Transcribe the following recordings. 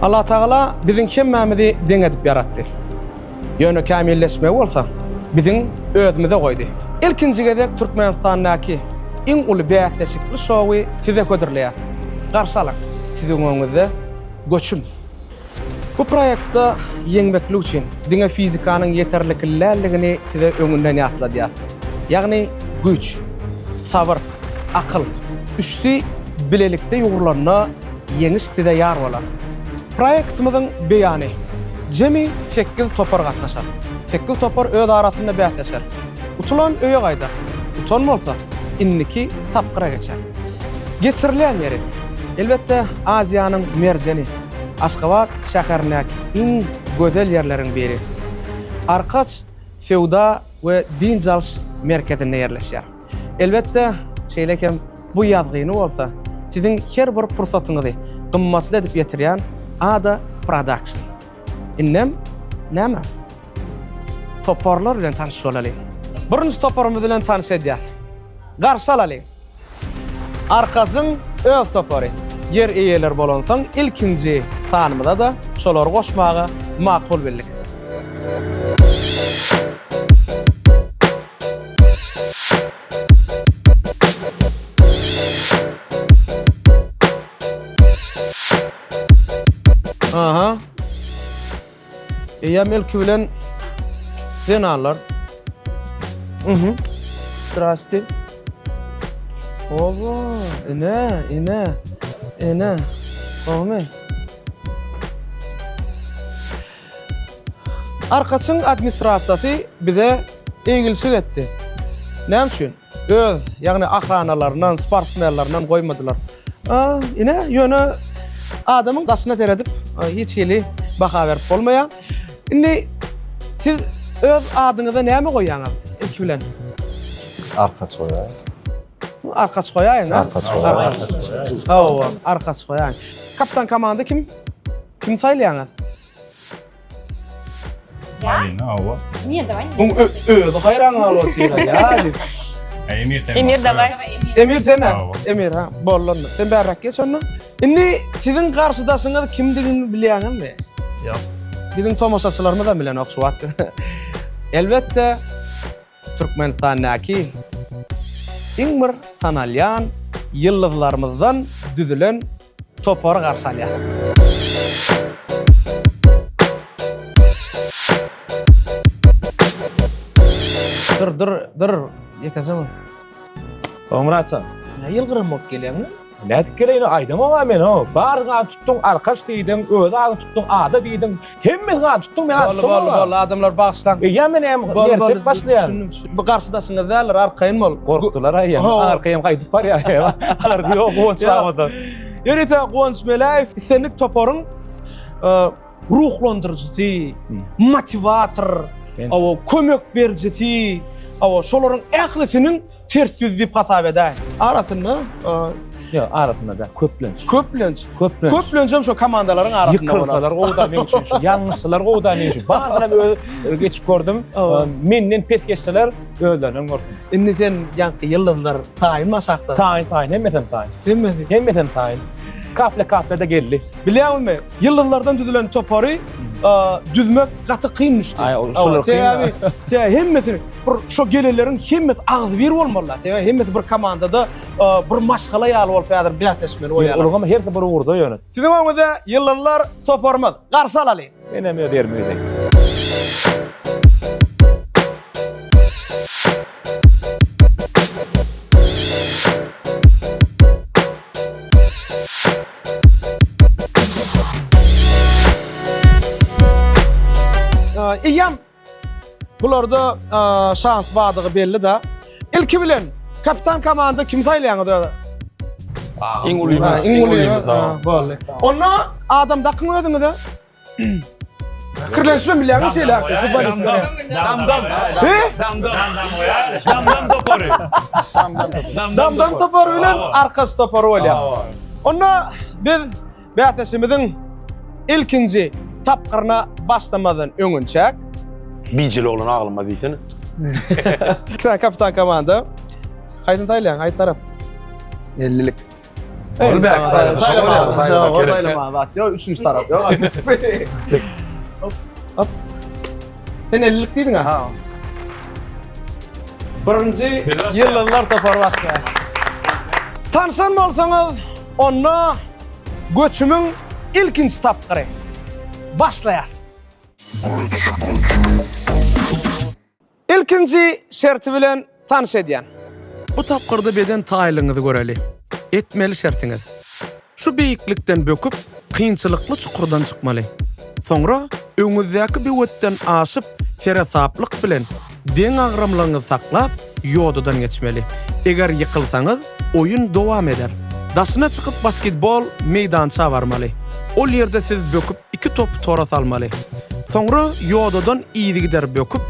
Allatagala biziň hemmämizi deň edip ýaratdy. Ýöne kämilleşmegi bolsa biziň özümize goýdy. Ilkinji gezek Türkmenistandaky iň uly bäsleşikli şowy size hödürleýäs. Garşy alyň! Siziň öňüňizde Göçüm! Bu proýektde ýeňmeklik üçin diňe fizikanyň ýeterlikli däldigini size öňünden ýatladýas. Ýagny güýç, sabyr, akyl üçüsi bilelikde ýugrulanda ýeňiş size ýar bolar. Proýektimiziň beýany, Jemi sekiz topar gatnaşar. Sekiz topar öz arasynda bäsleşer. Utulan öýe gaýdar. Utan bolsa, indiki tapgyra geçer. Geçirilýän ýeri, Elbetde, Aziýanyň merjeni, Aşgabat şäherindäki iň gözel ýerleriň biri. Arkaç söwda we dynç alyş merkezinde ýerleşýär. Elbetde, şeýle hem bu ýazgyny bolsa siziň her bir pursatyňyzy gymmatly edip ýetirýän Ada Production. Indem näme? Toparlar bilen tanyş bolalyň. Birinji toparymyz bilen tanyş edýäs. Garşy alalyň. Arkajyň öz topary. Ýer eýeleri bolansoň ilkinji sanymyza-da şolary goşmaga makul bildik. Aha. Eýýäm ilki bilen zenanlar. Mhm. Zdrasti. Oba, ine, ine, ine. Gowmy? Arkaçyň administrasiýasy bize egilşik etdi. Näme üçin? Öz, ýagny ahranalaryndan, sportsmenlerinden goýmadylar. Ine, ýöne adamyň daşyna seredip hiç hili baha berip bolmaýar. Indi siz öz adyňyza näme goýýaňyz ilki bilen? Arkaç goýaýyn. Arkaç goýaýyň, ha? Arkaç goýaýyn. Hawa, arkaç goýaýyň. Kapitan komanda kim? Kim saýlaýaňyz? Alina hawa. Emir daway. Muň özi haýran galyp otyr ýa diýip. Emir sen. Emir daway. Emir sen ha. Hawa. Emir ha. Boldy onda. Sen bärräk geç onda. Indi siziň garşydaşyňyz kimdigini bilýäňizmi? Ýok. Biziň tomaşaçylarymyz hem bilenok şu wagt. Elbetde Türkmenistandaky iň bir tanalýan ýyldyzlarymyzdan düzülen topary garşy alýar. Dur, dur, dur. Ýekeje bol. Goňratjan. Näme ýylgyran bolup gelýäň? Nädip geleýin aýdamok-a men ho. Baryň ady tutduň, arkaç diýdiň, özi adyny tutduň, ada diýdiň. Hemmesiniň ady tutduň, men ady Boldy, boldy, boldy. Adamlar bagyşlaň. Eýýäm men hem Boldy, gerçek başlaýan. Düşündim, düşündim. Bu garşydaşyňyz däldir, arkaýyn bol. Gorkdular aýýam. Arkaýyn gaýdyp barýar. Ardy ýok Guwanç babada. Ýörite Guwanç Meläýew islendik toparyň e, ruhlandyryjysy, motiwator, awa kömek berijisi, awa şolaryň ählisiniň ters ýüzi diýip hasap edäýin. Arasynda Ýok, arasynda däl, köplenç. Köplenç. Köplenç. Köplenç hem şo komandalaryň arasynda bolar. Ýykylsalar gowy-da meň üçin, şu ýalňyşsalar gowy-da meň üçin. Baryny öz geçip gördüm. Menden pes geçseler özlerinden görsün. Indi sen ýaňky ýyldyzlar taýynmy aşakda? Taýyn, taýyn, hemmesem taýyn. Hemmesi. Hemmesem taýyn. Kaple-kaple-de geldi. Bilýäňizmi, ýyldyzlardan düzülen topary düzmek gaty kyn düşdi. Aý, şolar kyn. Sebäbi, sebäbi hemmesi bir şo gelenleriň hemmesi agzybir bolmalylar. Sebäbi hemmesi bir komandada bir maşgala ýaly bolup häzir bäsleşmeli bolýarlar. Olaryň hersi bir ugurda ýöne. Siziň öňüňizde Ýyldyzlar toparymyz. Garşy alalyň. Menem öz ýerime gideýin. Eýýäm Bularda şans bardygy belli-da. Ilki bilen kapitan komanda kimi saýlaýaňyz özi? Iň ulymyz. Iň ulymyz. Boldy. Onda adam dakyň özüňize. Pikirlenişme bilýäňiz şeýle futbolistler. Dam dam. He? Dam dam. Dam dam topary. Dam dam topary bilen arkaç topary bolýar. Onda biz Bäsleşigimiziň ilkinji tapgyryna başlamazdan öňünçäk. Bijeli oglan aglamaz diýsene. Sen kapitan komanda. Haýsyny saýlaýaň? Haýsy tarap? Ellilik. Ol belki saýlasa şo bolýar, saýlamak gerek. Saýlama zat ýok, üçünji tarap ýok. Hop. Sen 50-lik diýdiň ha? Birinji ýyldyzlar topary başlaýar. Tanşan bolsaňyz, onda göçümiň ilkinji tapgyry başlaýar. Ilkinji şerti bilen tanyş edýän. Bu tapgyrda beden taýlygyňyzy göreli. Etmeli şertiňiz. Şu beýiklikden böküp, kynçylykly çukurdan çykmaly. Soňra öňüňizdäki böwetden aşyp, seresaplyk bilen, deňagramlygyňyzy saklap, ýodadan geçmeli. Eger ýykylsaňyz, oýun dowam eder. Daşyna çykyp basketbol meýdança barmaly. Ol ýerde siz böküp iki topy tora salmaly. Soňra ýodadan yzygider böküp,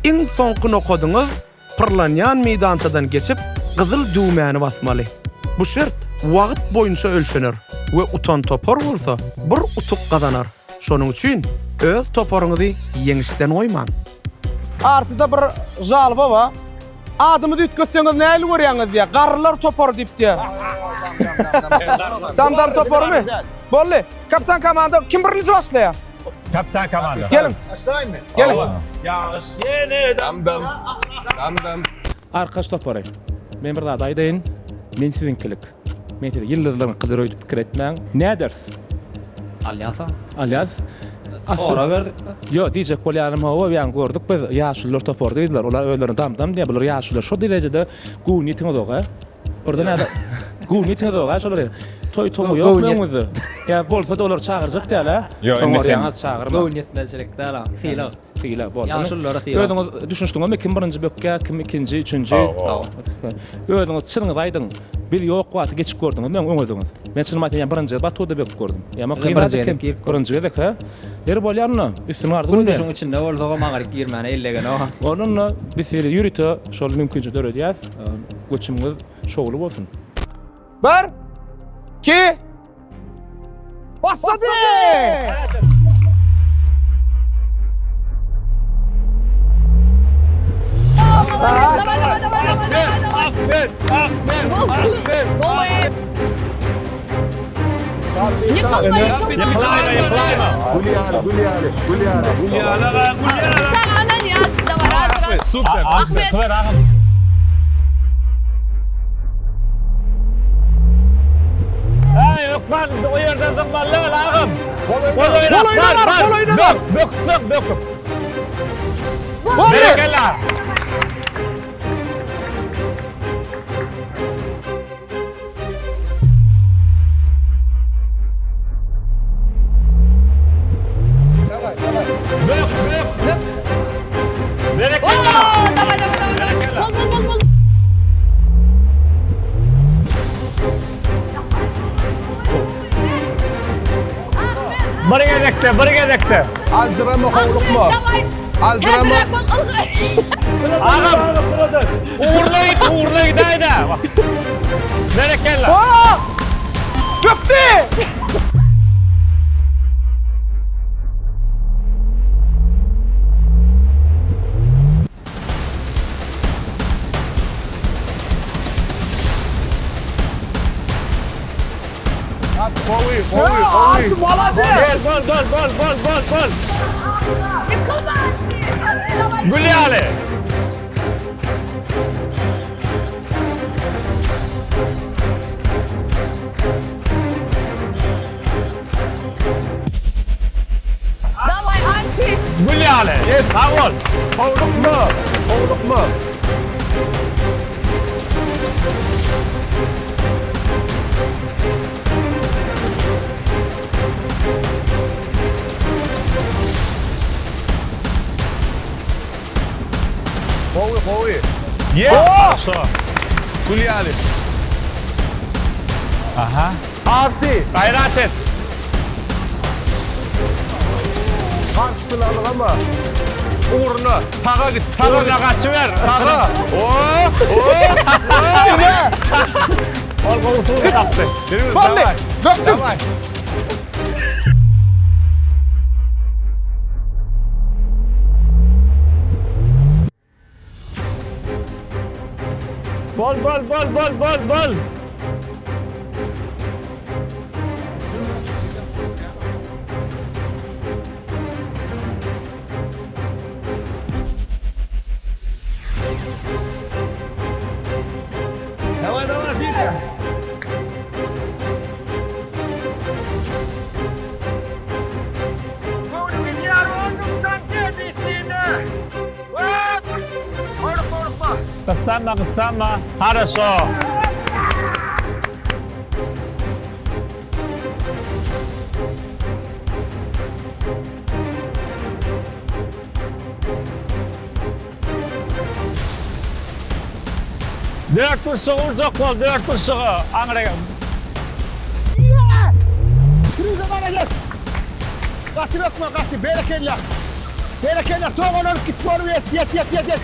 iň soňky nokadyňyz pyrlanýan meýdançadan geçip, gyzyl düwmäni basmaly. Bu şert wagt boýunça ölçener we utan topar bolsa bir utuk gazanar. Şonuň üçin öz toparyňyzy ýeňişden goýmaň. Arsyda bir žalba bar. Adymyzy üýtgetseňiz nähili görýäňiz diýýär. Garrylar topary diýip diýýär. Dam-dam toparymy? Boldy. Kapitan komanda kim birinji başlaýar? Kapitan komanda. Geliň. Başlaýynmy? Geliň. Ýagyş ýene Dam-dam. Dam-dam. Arkaç topary. Men bir zat aýdaýyn. Men siziňkilik. Men sizi ýyldyzlaryňkydyr öýdüp pikir etmäň. Näderis? Alýas-a. Alýas. Tora berdik. Ýok, diýjek bolýanym hawa, ýaňy gördük biz, ýaşulular topary diýdiler. Olar özlerine dam-dam diýýär, bular ýaşulular. Şo derejede göwün ýetiňizok-a? Birden näde göwün ýetiňizok-a şolar. Toý tomy ýokmy öňüňizde? Ýa bolsa-da olary çagyrjak däl-ä? Ýok, indi sen. Oňarýaňyz çagyrma. Göwün ýetmezçilik däl-a, sylag. Sylag boldy. Ýaşululara sylag. Özüňiz düşünişdiňizmi kim birinji bökýär, kim ikinji, üçünji? Özüňiz çynyňyzy aýdyň. Biz ýok wagty geçip gördüňizmi öň özüňiz? Men çynymy aýtsam, birinji gezek batuda böküp gördüm. Ýa kyn zat eken. Birinji gezek hä? Ýeri bolýar onda. Üstüni arzuw edýän. Günde şuň içinde bolsagam aňryk girmäne ellegenok. Onda biz size ýörite şol mümkinçiligi döredýäs. Göçümiňiz şowly bolsun. Bir, iki, başlady! Ahmet, Ahmet, Ahmet, Ahmet. Ýykylaýma, ýykylaýma. Gül ýaly, gül ýaly, gül ýaly. Gül ýaly, gül ýaly. Super. Ahmet. Super, agam. Hey, hökman o ýerden zyňmaly däl, agam. Golaýyna bar, golaýyna bar. Böküp, böküp. Boldy. Berekella. Bök, bök. Berekella. Dawaj, dawaj, dawaj, dawaj. Bol, bol, bol, bol. Bir gezekde, bir gezekde. Aljyrama howlukma. Dawaj. Aljyrama. Häzirräk bol. Agam. Ugruna git, ugruna gidäýdä. Berekella. Aa! Bökdi! Gowy, gowy, gowy. Malades! Bol, bol, bol, bol, bol, bol. Ýykylma. Dawaj. Gül ýaly. Dawaj, Arsi. Gül ýaly. Sag bol. Howlukma, howlukma. Gowy, gowy. Yes. Şo. Gül ýaly. Aha. Arsi. Gaýrat et. Garşysyny algama. Ugruna. Saga git, saga Ugruna git. gaçyber. Saga. Oh, oh. Ol gowy surat tapdy. Boldy. Bökdüm. Bol, bol, bol, bol, bol, bol. Gyssanma, gyssanma. Haraşo. Dört burçlugy urjak bol, dört burçlugy. Aňry. Krize bana geç. Gaty bökme gaty berekella. Berekella togalanyp git bolup ýet ýet ýet ýet ýet.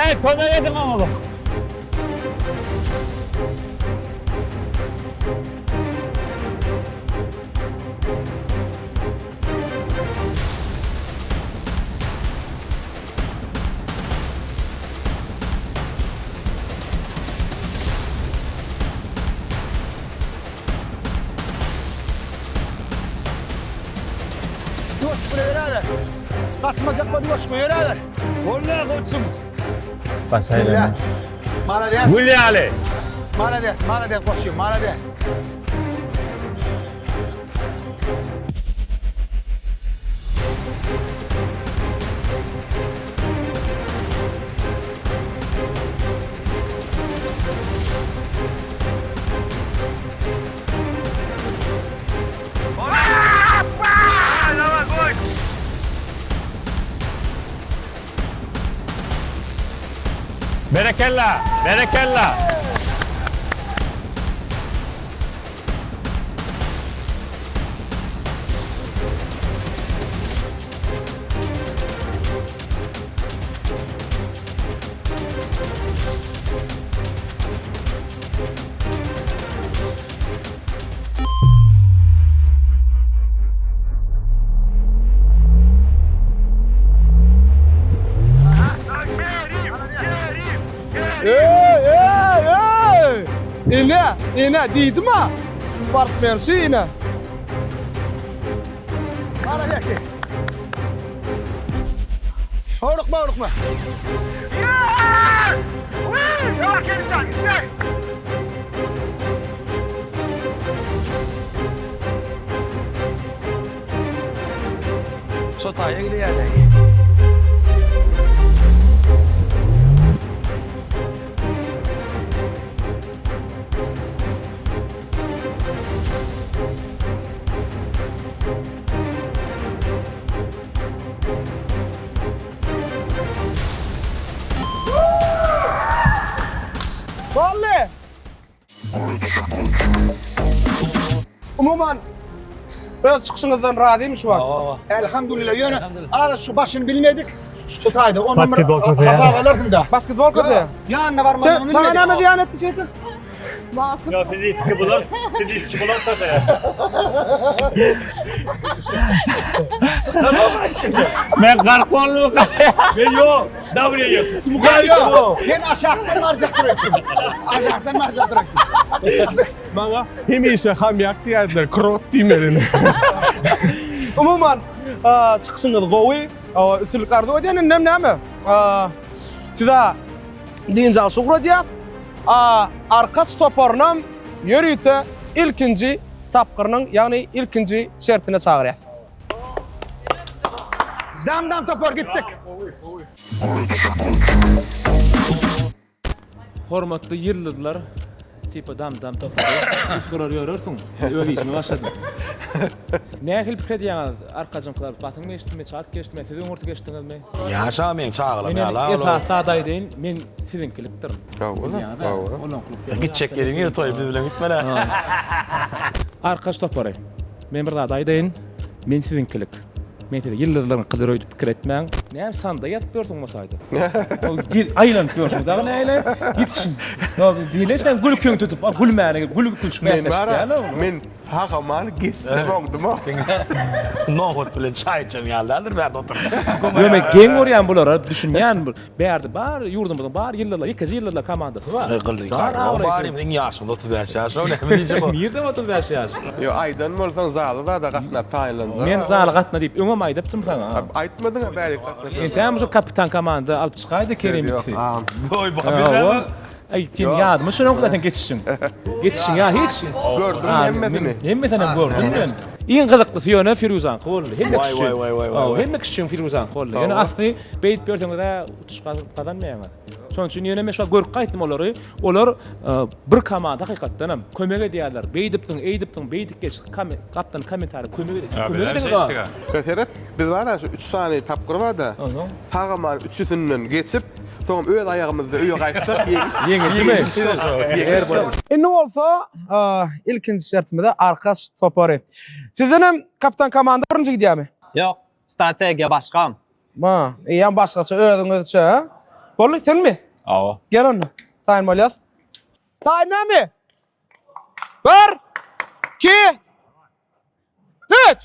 Ey kömek ediň oňa bak. Ýuwaş goýberäler. Gaçmajak bol ýuwaş goýberäler. Bolýar goçum. Bismillah. Malades. Gül ýaly. Malades, malades goçum, malades. Berekella, berekella. Ey ey ey! Ine, ine diýdim ha. Sportsmen şu ine. Malades. Howlukma howlukma. Şo taýa gidýär. Boldy. Umuman öz çykyşyňyzdan razymy şu wagt? Elhamdülillah ýöne ara şu başyny bilmedik. Şu taýda onu Basketbol köse ýa. hasap alarsyň da. Basketbol köse. Ýanyna barmadygyny Sen, bilmedik. sana näme zyýan etdi Feti? Yo fiziski bular, fiziski bular da. Men gark boldum. Men yo, davriye yok. Ýok, Sen aşakdan barjak durup. Aşakdan barjak durup. Maňa hemişe hamýak diýerdiler, krot diýmeli. Umuman a, çykyşyňyz gowy. A, Üstünlik arzuw edýän indem näme? A, Size dynç alşy ugradýas. A, Arkaç toparynam ýörite ilkinji tapgyrynyň, ýagny ilkinji şertine çagyrýas. Dam dam topar gitdik. Hormatly ýyldyzlar, tipa dam-dam topary, üsgürer ýörersiň. Öz işime başladym. Nähili pikir edýäňiz, arkajyňkylar basym geçdimi, çalt geçdimi, siz öňürti geçdiňizmi? Ýaşa meň çagalarym Men ýaly. esasy zat aýdaýyn, men siziňkilikdirin. Bilýäňiz-ä, olaňkylyk. Gitjek ýeriň ýeri toý biz bilen gitmeli. Arkaç topary, men bir zat aýdaýyn, men siziňkilik. Men sizi ýyldyzlaryňkydyr öýdüp pikir etmäň. Näme sanda ýatyp ýörsüň bolsaýdy. Ol aýlanyp ýörsüň dagy näle? Ýetişiň. Diýle sen gülküň tutup, gülmäne gül gülşüň Men bara, men sagaman geçsem oňdum. Nohut bilen çaý içen ýaly däldir bärde oturyp. Ýöne men geň görýän bulara, düşünýän. Bärde bar ýurdumyzyň bar ýyldyzlar, ýekeje ýyldyzlar komandasy bar. Bar abraý. Iň ýaşymyz 35 ýaş. Näme diýjek ol? Nirde 35 ýaş? Ýok, aýdan bolsaň zala zada gatnap taýynlanjak. Men zala gatna diýip öňem aýdypdym saňa. Aýtmadyň-a bärik gatnaşan. Entäm şu kapitan komanda alyp çykaýdy Kerim ikisi. Goý, bu Aý, sen ýadyma düşenok zaten geçişiň. Geçişiň ýa hiç. Gördüm hemmesini. Hemmesini gördüm men. Iň gyzyklysy ýöne Firuzaňky boldy. Hemme kişi üçin. Hemme kişi üçin Firuzaňky boldy. Ýöne asly beýdip ýörseňiz-ä utuş gazanmaýaňyz. Şonuň üçin ýöne men şu wagt görüp gaýtdym olary. Olar bir komanda hakykatdan hem kömek edýärler. Beýdipsiň, eýdipsiň, beýdip geç. Gapdan kommentariýa kömek edýär. Siz kömek ediňiz. Seret, biz bar-a şu üç sany tapgyr bar-da. Sag-aman üçüsinden geçip, soňam öz aýagymyzda öýe gaýtsak ýeňiş. Ýeňijimi? Indi bolsa ilkinji şertimize Arkaç topary. Sizden hem kapitan komanda birinji gidýärmi? Ýok, strategiýa başga. Ma, eýýäm başgaça özüňizçe, ha? Boldy, senmi? Hawa. Gel onda. Taýyn bolýas. Taýyn näme? Bir, iki, üç.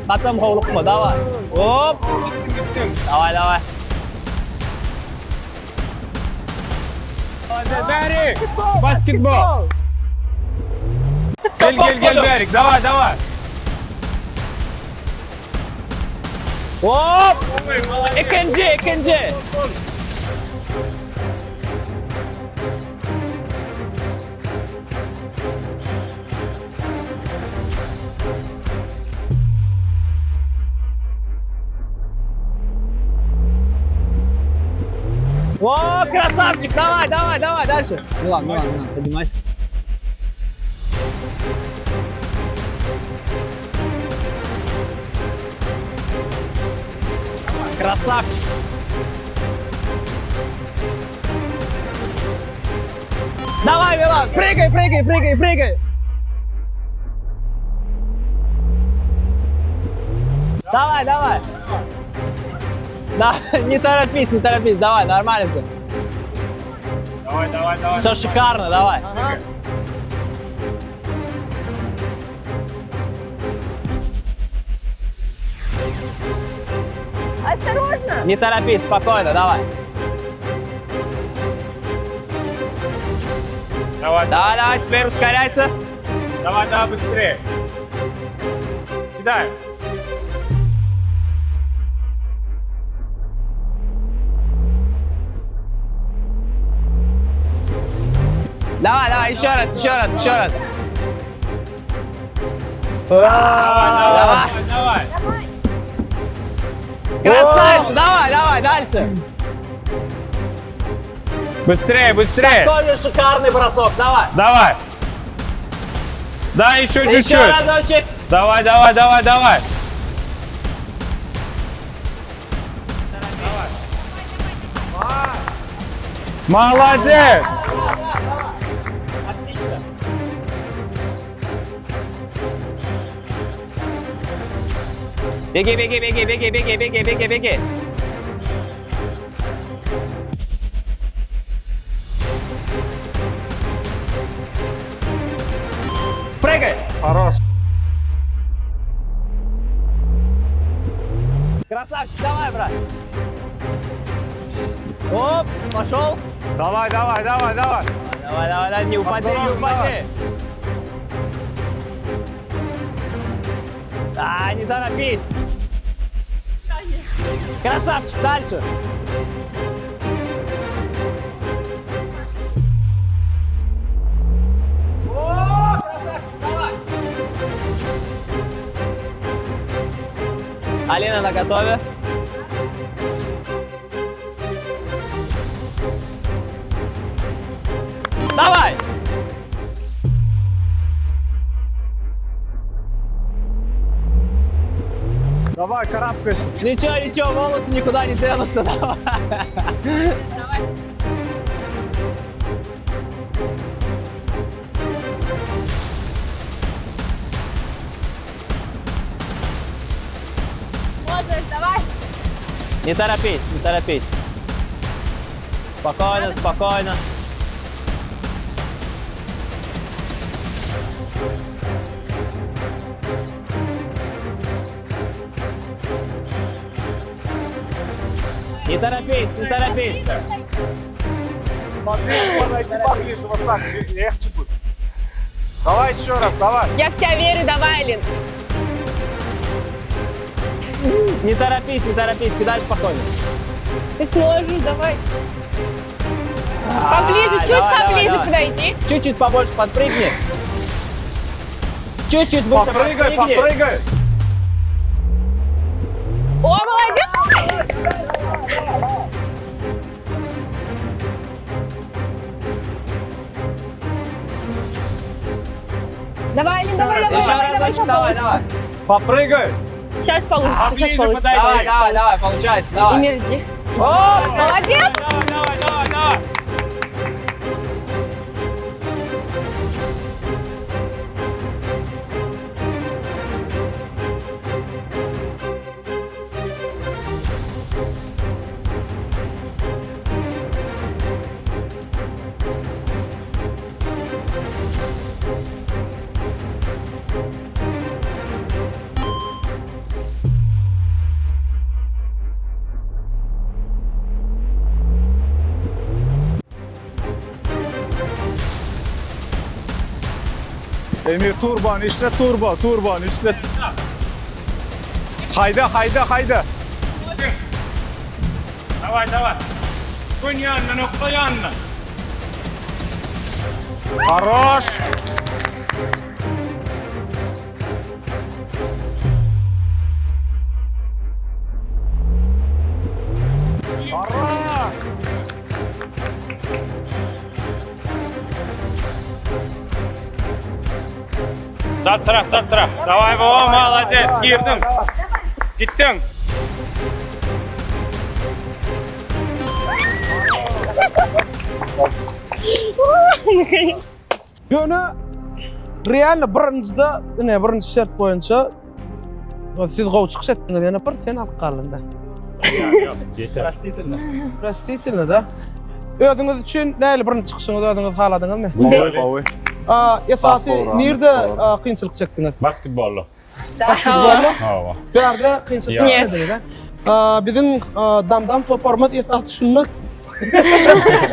Gatam howlukma, daway. Hop. Daway, daway. Bäri! Basketbol! Gel gel gel bärik, daway daway. Hop! Ikinji, ikinji. О, красавчик, давай, давай, давай, дальше. Ну ладно, ну ладно, ну поднимайся. Красавчик. Давай, Милан, прыгай, прыгай, прыгай, прыгай. Давай, давай. Да, не торопись, не торопись, давай, нормально все. Давай, давай, давай. Все шикарно, давай. Осторожно! Не торопись, спокойно, давай. Давай, Давай, давай, теперь ускоряйся. давай, давай, быстрее. Кидай. Давай, давай, еще раз, еще раз, еще раз. Давай, Давай. давай. Красавица, давай, давай, дальше. Быстрее, быстрее. Такой же шикарный бросок, давай. Давай. Да, еще Еще чуть-чуть. разочек. Давай, давай, давай, давай. Молодец! Беги, беги, беги, беги, беги, беги, беги, беги. Прыгай! Хорош. Красавчик, давай, брат. Оп, пошел. Давай, давай, давай, давай. Давай, давай, давай, не упади, не упади. А, не торопись. Красавчик, дальше. О, красавчик, давай. Алина на готове. Давай! Давай, карабкайся. Ничего, ничего, волосы никуда не денутся, давай. Давай. Можешь, давай. Не торопись, не торопись. Спокойно, спокойно. Не торопись, не торопись. Смотри, подойди поближе, вот так, легче будет. Давай еще раз, давай. Я в тебя верю, давай, Лин. Не торопись, не торопись, кидай спокойно. Ты сможешь, давай. Поближе, чуть давай, давай, поближе давай. подойди. Чуть-чуть побольше подпрыгни. Чуть-чуть выше Попрыгай, подпрыгни. попрыгай. О, молодец! Давай, Лин, давай, давай. Еще давай, разочек, давай, давай. Попрыгай. Сейчас получится, сейчас получится. Давай, давай, давай, получается, И давай. мерди. Молодец! Давай, давай, давай, давай. Emir turbany işlet, turbo, turbany işlet. Haýda, haýda, haýda. Daway daway. Gün ýanyndan okla ýanyndan. Haroş. Haroş. Tartrak tartrak. Daway baba malades girdiň. Gitdiň. Ýöne realno birinjide ine birinji şert boýunça siz gowy çykyş etdiňiz ýöne bir sen alyp galdyňda. Простительно. Простительно da. Özüňiz üçin nähili birinji çykyşyňyzy özüňiz haladyňyzmy? Gowy, gowy. A, esasy nirde a, kynçylyk çekdiňiz? Basketbolda. Basketbolda? Hawa. Bärde kynçylyk çekmediňiz, a? A, biziň a, Damdam toparymyz esasy şunda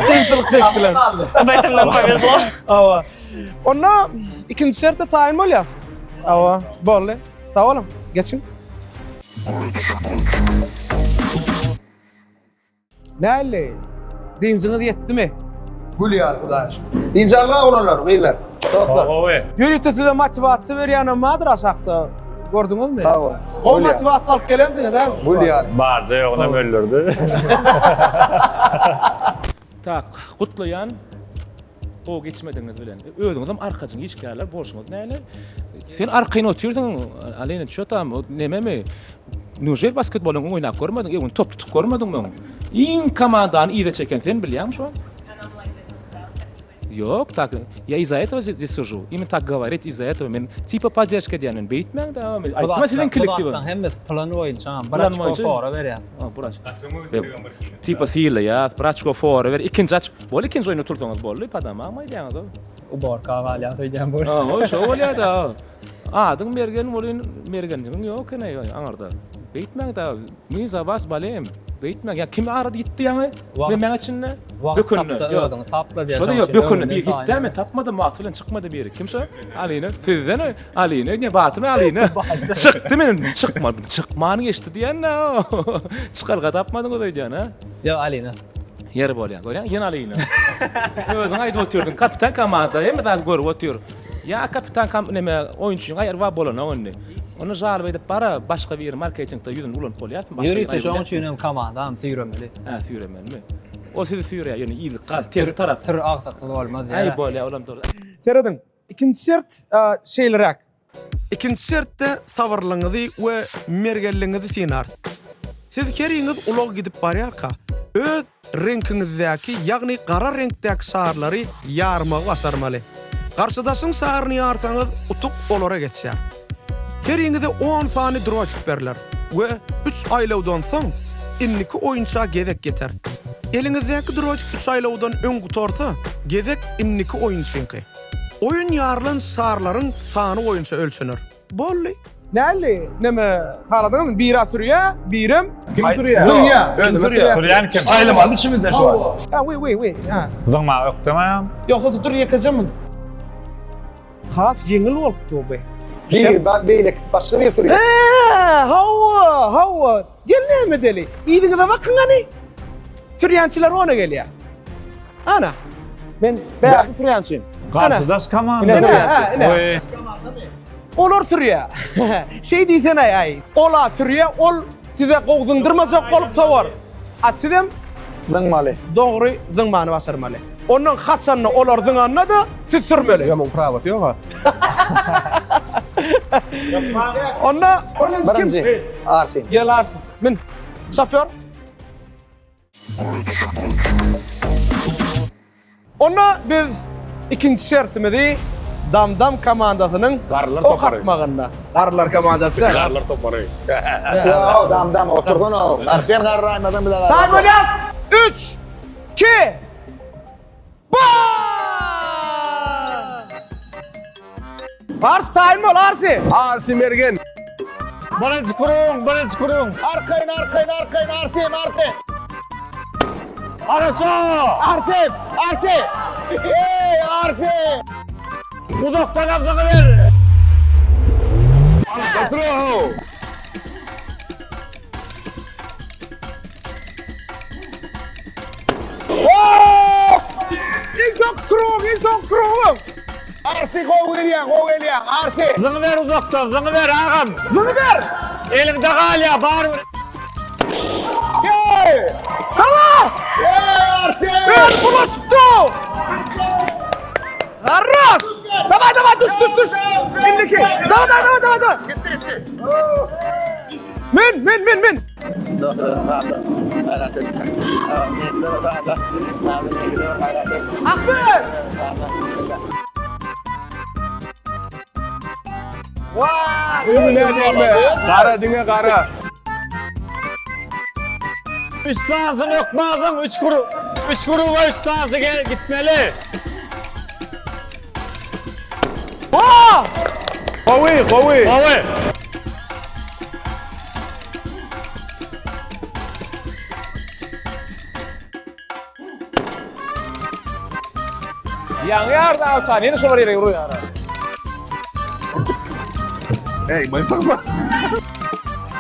kynçylyk çekdiler. В этом нам повезло. Hawa. Onda ikinji şerte taýyn bolýas. Hawa, boldy. Sag boluň. Geçiň. Näli? Dynjyňyz ýetdimi? Gül ýaly Hudaýa şükür. Dynç alga oglanlar, gyzlar, dostlar. Gowy. Ýörite size motiwasiýa berýänem bardyr aşakda. Gördüňizmi? Sag bol. Gowy motiwasiýa alyp gelensiňiz, hä? Gül ýaly. Barja ýoguna öldürdi. Tak, gutlaýan gowy geçmedigiňiz bilen. Özüňizem arkajyň işgärler bolşuňyz näle? Sen arkaýyn otyrsyň, Alina, ço tam, o nememi? Neujel basketbolyň oýnap görmediň, öňüni top tutup görmediňmi öň? Iň komandany yza çeken sen bilýäňmi şo? Ýok, tak, ýa iz-za этого здесь sижу. Именно так говорить из-за этого men tipa podderžka edýän men beýtmäň da, aýtma siziň kollektiwe. Bu zatlaryň hemmesi plan boýunça, bir Plan oçko boýunça. fora berýär. Ha, bir oçko. Tipa sylaýas, bir oçko fora ber, ikinji aç. Boldy ikinji oýunda tursaňyz boldy, padamam aýdýaňyz. Uborka galýar öýdýän bu. Ha, o şo bolýar-da. Adyň Mergen bolýan, Mergenjigiň ýok eken aňyrda. Beýtmäň-dä, my za was boleýem. Beýtmäň, ýa kim arada ýitdi ýaňy? Men meň içinde Wagt tapda özüňi tapla diýýär. Şo-da ýok, bökende biri ýitdi, men tapmadym, wagty bilen çykmady biri. Kim şo? Alina. Sizden Alina, ne Batyrmy Alina? Çykdy men, çykmady, çykman geçdi diýen-dä. Çykalga tapmadyňyz öýdýän, ha? Ýok, Alina. Ýeri bolýar, görýäňmi? Ýene Alina. Özüň aýdyp otyrdyň, kapitan komanda hemme zady görüp otyr. Ýa kapitan kom neme oýunçyň aýyrba bolanok indi. Ony žalba edip bara başga biri marketingde ýüzüni ulanyp bolýarmy? Başga Ýörite şoň üçin hem komandam süýremeli. Hä, süýremelimi? O sizi süýreýär, ýöne yzlyk gal, tersi tarap. Sür agsaksyz bolmaz Aý ýa. bolýar, olam dogry. Serediň, ikinji şert şeýleräk. Ikinji şertde sabyrlygyňyzy we mergenligiňizi synarys. Siz heriňiz ulag gidip barýarka, öz reňkiňizdäki, ýagny gara reňkdäki şarlary ýarmagy başarmaly. Garşydaşyň şaryny ýarsaňyz, utuk olara geçýär. Heriňize on sany droçik berler we üç aýlawdan soň indiki oýunça gezek ýeter. Eliňizdäki droçik üç aýlawdan öň gutarsa, gezek indiki oýunçyňky. Oýun ýarylan şarlaryň sany boýunça ölçener. Boldy. Näli neme haladyňyzmy bira sürýä birem Kim sürýä? Zyňýa. Kim sürýä? Sürýän kim? Saýlamaly içimizden şu wagt. Ha we we we. Ha. Zyňmaga ökdeme. Ýogsa dur ýekeje mun. Has ýeňil bolupdy bu. Bir beýleki başga bir sürýär. Hä, hawa, hawa. Gel näme edeli? Yzyňyza bakyň hany. Sürýänçiler ona gelýär. Ana. Men bärde sürýänçim. Garşydaş komanda. Ine, ine. Olar sürýär. Şeý diýsene aý. Ola sürýär, ol size gowy zyňdyrmajak bolup sowar. A sizem zyňmaly. Dogry zyňmany başarmaly. Ondan haçanda olar zyňanda-da siz sürmeli. Ýa muň prawasy ýok-a. Onda birinji Arsin. Gel Arsin. Min. Şofýor. Onda biz ikinji şertimizi Damdam komandasynyň ok atmagynda. Garrylar komandasy. Garrylar topary. Ýa, Damdam otursana. Sen garraýmasaň bize garrar. Taý bolýas. 3 2 1 Ars taýyn bol Arsi. Arsi Mergen. Birinji kuruň, birinji kuruň. Arkaýyn, arkaýyn, arkaýyn, Arsim, arkaýyn. Arşa! Arsim, Arsi. Ey, Arsi. Uzakdan azlygy ber. Otur. Iň soňky krugyň, iň soňky krugyň. Arsi gowy gelýär, gowy gelýär. Arsi. Zyňy ber uzakdan, zyňy ber agam. Zyňy ber. Eliňde galýar, barybir. Ýeý! Hawa! Ýeý, Arsi! Öl bulaşypdy. Garraş! Daway daway düş düş düş. Indiki. Daway daway daway daway. Gitdi gitdi. Min min min min. Ahmet! Gara diňe gara. Üç sansyny ökmazdyň, üç kuru. Üç kuruga üç sansy gel gitmeli. Gowy, gowy. Gowy. Ýaňy ýardy awtan, ýene şolar ýere urýar. Ey, ben sakla.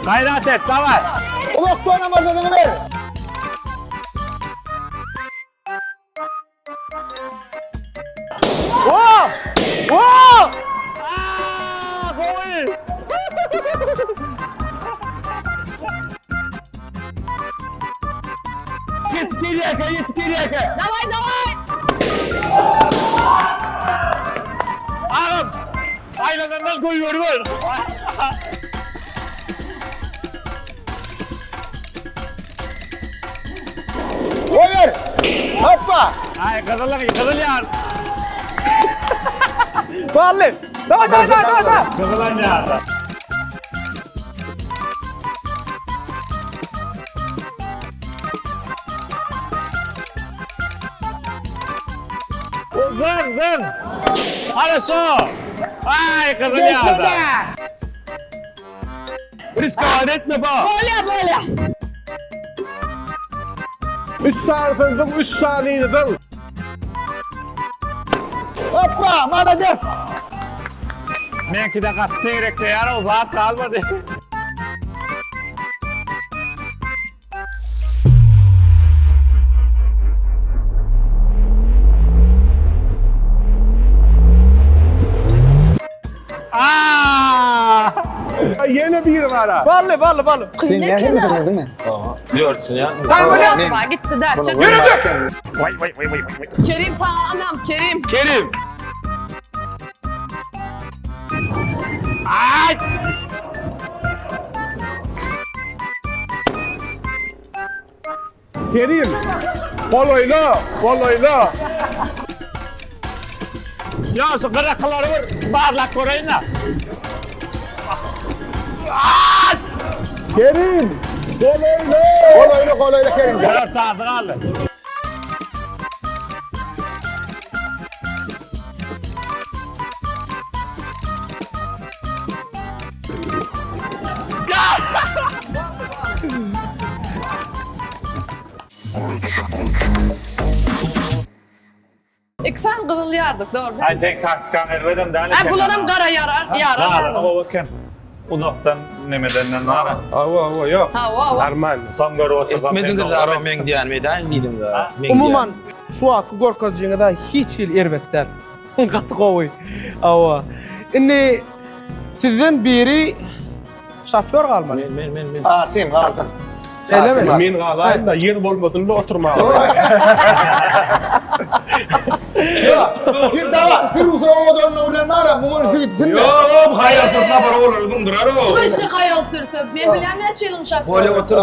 Gaýrat et, daway. Uzakdan amazyny ber. Wow! Wow! Aa, gowy. Ýetip gelýärkä, ýetip gelýärkä. Daway, daway! Agam, aýlanandan goýberip. Goýber. Hoppa. Aý, gyzylyň, gyzyl ýar. Bally! Daway, daway, daway, daway, daway! Gyzylan ýar. Zın, zın. Haraşo. Aý, gyzyl ýar. Riskowat etme ba. Bolýa, bolýa. Üç sanysyny üç sanyny zyň. Hoppa, молодец. Meňki-de gaty seýrekleýär, o zat galmady. Aa! Ýene biri bar. Bally, bally, bally. Sen nähili bitirdiň mi? Dörtsün ya. Taý bolýas. Gitdi da. Ýürüdük. Vay vay vay vay vay. Kerim sana anam, Kerim. Kerim. Ay! Kerim, golaýla, golaýla. Ýa şu gyrakylary bir barlap göreýin-ä. Kerim, golaýla. Golaýla, golaýla Kerim. Dört sany galdy. Iki sany gyzyl ýardyk, dogry. Aý seň taktikaň erbedem däl Ä eken. bularam gara ýarar, ýarar. Galany gowy eken. Uzakdan nemedenden bar. Hawa, hawa, ýok. Hawa, hawa. Normal. Soň görüp otursam. Etmediňiz zaro meň diýenimi edäýiň diýdim da. Umuman şu wagtky görkezijiňiz-ä hiç hili erbet däl. Gaty gowy. Hawa. Indi sizden biri şofýor galmaly. Men men men men. Asim galsyn. Şeýlemi? Men galaýyn-da, ýer bolmasyn-da oturmaga. Ýok. Bir dawa, Firuza owadanlygy bilen bar-a, muňa ünsi gitsin-de. Ýok, haýal tursa bir olary zyňdyrar o. Smysly haýal sürse, men bilýän näçe ýylyň şofýory. Bolýa otur.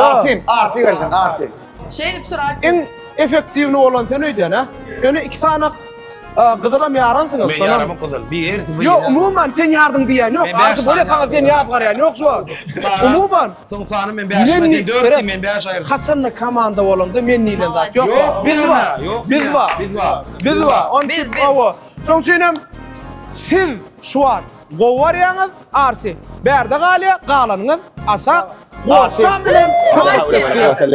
Asim, Arsi gelsin, Arsi. Şeýdip sür Arsi. Iň effektiwni bolan sen öýdýän, hä? Ýöne iki sany gyzylam ýaransyňyz. Men ýaramyk gyzyl. Bir hersi bir. Ýok, umuman sen ýardyň diýýän ýok. Men bäş Arsi bolýa sany saňa sen ýazgarýan ýok şu wagt. Umuman. Soň sany men bäş, men dört diý, men bäş aýyrdym. Haçanda komanda bolanda men diýlen zat ýok. Ýok, Biz bar. Ýok, Biz bar. Biz bar. Biz bar. Onuň Biz, üçin biz. hawa. Şonuň üçin hem siz şu wagt gowy barýaňyz, Arsi bärde galýar, galanyňyz aşak Goşam bilen Arsi.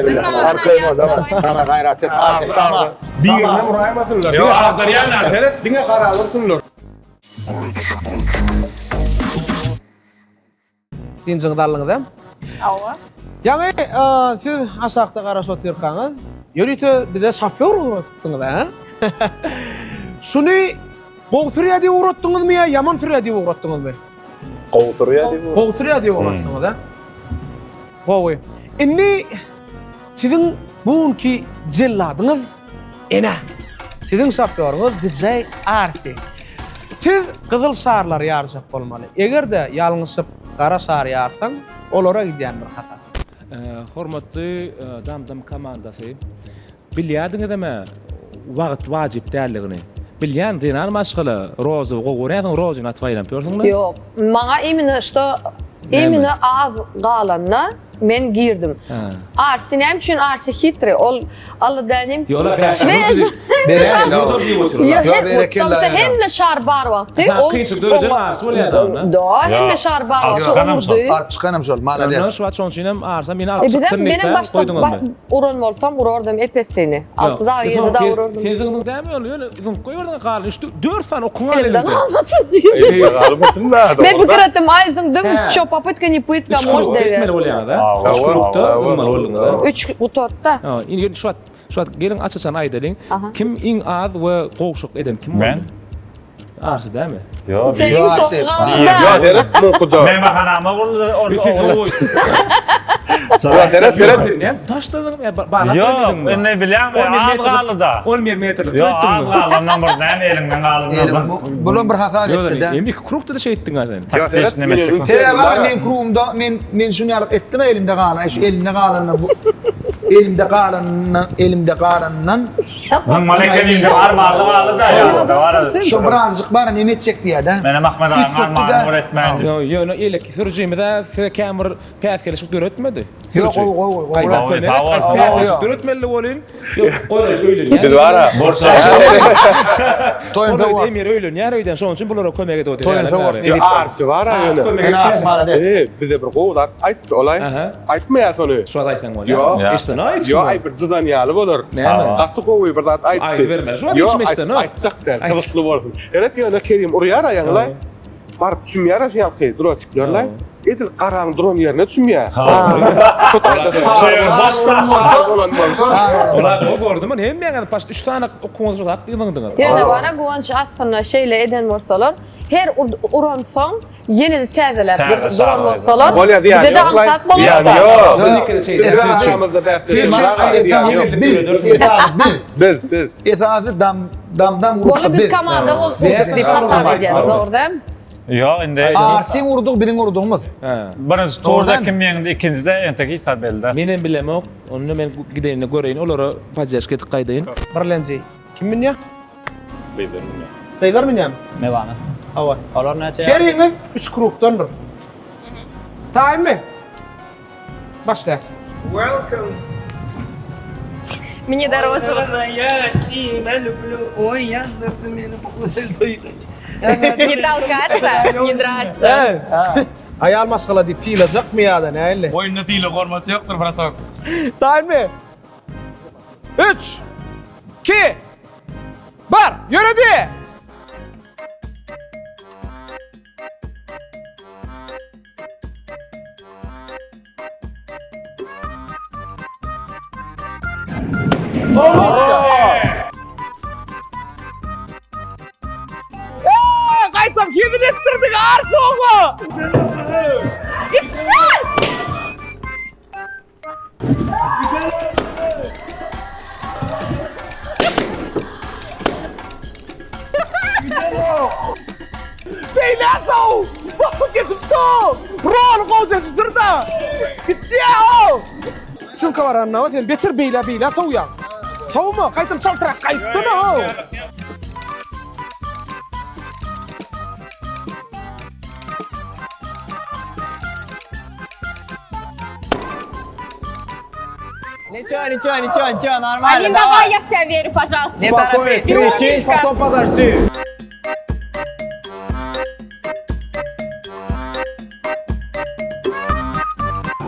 Biz saňa ynanýas, daway. Tamam, gaýrat et, Arsi, tamam. Birine uraýmasynlar. Ýok, agdarýan-a, Seret, diňe gara ursunlar. Dynjyňyzy aldyňyz hem. Hawa. Ýaňy siz aşakda garaşyp otyrkaňyz, ýörite bize şofýor ugradypsyňyz, hä? Şuny gowy sürýär diýip ugratdyňyzmy ýa ýaman sürýär diýip ugratdyňyzmy? Gowy sürýär diýip. Gowy sürýär diýip ugratdyňyz, hä? Gowy. Indi siziň bu günki jelladyňyz ene. Siziň şofýoryňyz DJ Arsi. Siz gyzyl şarlary ýarjak bolmaly. Eger-de ýalňyşyp gara şar ýarsaň, olara gidýän bir hasap. Hormatly Dam-Dam komandasy, bilýärdiňizem-ä wagt wajyp däldigini. Bilýän zenan maşgala rozy gowy görýänsiň, rozyny atyp aýlanyp ýörsüň-le. Ýok, maňa imенно что imенно az galanda Men girdim. Arsi näme üçin Arsi hitri? Ol Alla dänim. Svež. Berekella. Hemme şar bar wagty. Ol kynçylyk döreden Arsi bolýar da onda. Da, hemme şar bar wagty urdy. Alyp çykanam şol, malades. Ondan şu wagt şonuň üçin hem Arsa meni alyp çykdyn diýip Menem başda uran bolsam urardym epesini. Alty da ýedi da urardym. Sen zyňdyň dämi ol? Ýöne zyňyp goýberdiň galan üç dört sany okuň gal elinde. Galmasyn-da. Men pikir etdim, aý zyňdym, ço popytka ne pytka, может Üç etmeli bolýaňyz a? Üç grupda zyňmaly bolduňyz a? Üç gutartda. Indi şu wagt şu wagt geliň aç-açan aýdalyň. Kim iň az we gowşak eden kim boldy? Men. Arşy dämi? Ýok. Sen iň soňky galdyň. Ýok, seret, muňkuda. Mehmanhanama guruldy, orada. Seret, seret. Näme taşladyň? Ýa barlap Ýok, indi bilýäňmi, az galdy-da. 11 metrlik Ýok, az galdy, ondan bir näme eliňden galdy. Bulam bir hasap etdi-de. Hem iki krugda-da şeýtdiň a sen. Ýok, seret, neme çekip. Sebäbi aga men krugumda men men şuny ýalyk etdim elimde galan, şu elimde galanyna bu elimde galanyndan, elimde galanyndan Zyňmaly ekeniňde armanly galdy-da ýa-da bar. Şo birazjyk bar neme etjek diýýä-dä. Menem Ahmet agaň armanyny bir etmäýin diýip. Ýok, ýöne eleki sürüjimiz-ä size kän bir päsgelçilik döretmedi. Ýok, gowy, gowy, gowy. Gaýta Gowy, kömek sag bol. etdi. Päsgelçilik döretmeli welin, ýok, goý öýlenýär. Biz bar-a. Toýun sowar. Emir öýlenýär öýden, şonuň üçin bulara kömek edip otyr. Toýun sowar. Ýa Arçy bar-a ýöne. Kömek etdi. Arçy malades. E, bize bir gowy zat aýtdy, olaý. Aýtmaýar şony. Şu wagt aýtsaň bolýar. Ýok. Eşden aý Ýok, aý bir jyzan ýaly bolar. Näme? Gaty gowy bir zat aýtdy. Aýdybermeli. Şu wagt Ýok, içim eşden aýtjak däl. Gyzykly bolsun. Eret ýöne Kerim urýar aýaňlaý. Baryp çümýär şu ýaňky duroçiklerlaý. Edil garaň duran ýerine çümýär. Şu taýda Şeýle bolan bolsa. Olar gowy gördüm men hemmäňiz paş 3 sany okuňyz şu zat zyňdyňyz. Ýöne bara Guwanç aslynda şeýle eden bolsalar, her uransoň ýene-de täzeläp duran bolsalar, bize-de aňsat bolardy. Ýok. Esasy biz, esasy biz. Biz, biz. Esasy dam dam dam gruppa biz. Biz komanda bolup diýip hasap edýäs, dogry dämi? Ýok, indi Arsiň urdugy biziň urdugymyz. Birinji turda kim ýeňdi, ikinjide entek hiç zat belli däl. Menem bilemok. Onda men gideýin-de göreýin, olara poddežka edip gaýdaýyn. Birlenji kim münýär? Gyzlar münýär. Gyzlar münýärmi? Mewana. Hawa. Olar näçe? Heriňiz üç krugdandyr. Taýynmy? Başlaýas. Welcome. Mne до розового. Я тебя люблю. Ой, ýandyrdy meni bu gözel duýgy. Не толкаться, не драться. Aýal maşgala diýip sylajakmy ýa-da nähili? Oýunda sylag hormat ýokdur, bratok. Taýynmy? 3 2 1 Ýöredi! Gaýtam hezil etdirdik arşy oňa. Gitsin! Beýle sow! Bak geçip sow! Rol gowy dur-da. Gitýär o. Çünki baranda sen beter beýle beýle sowýaň. Sowma, gaýtam çaltrak gaýtsyna o. Ничего, ничего, ничего, ничего, нормально. Алин, давай я в тебя верю, пожалуйста. Не торопись. Ты умничка. Потом подожди.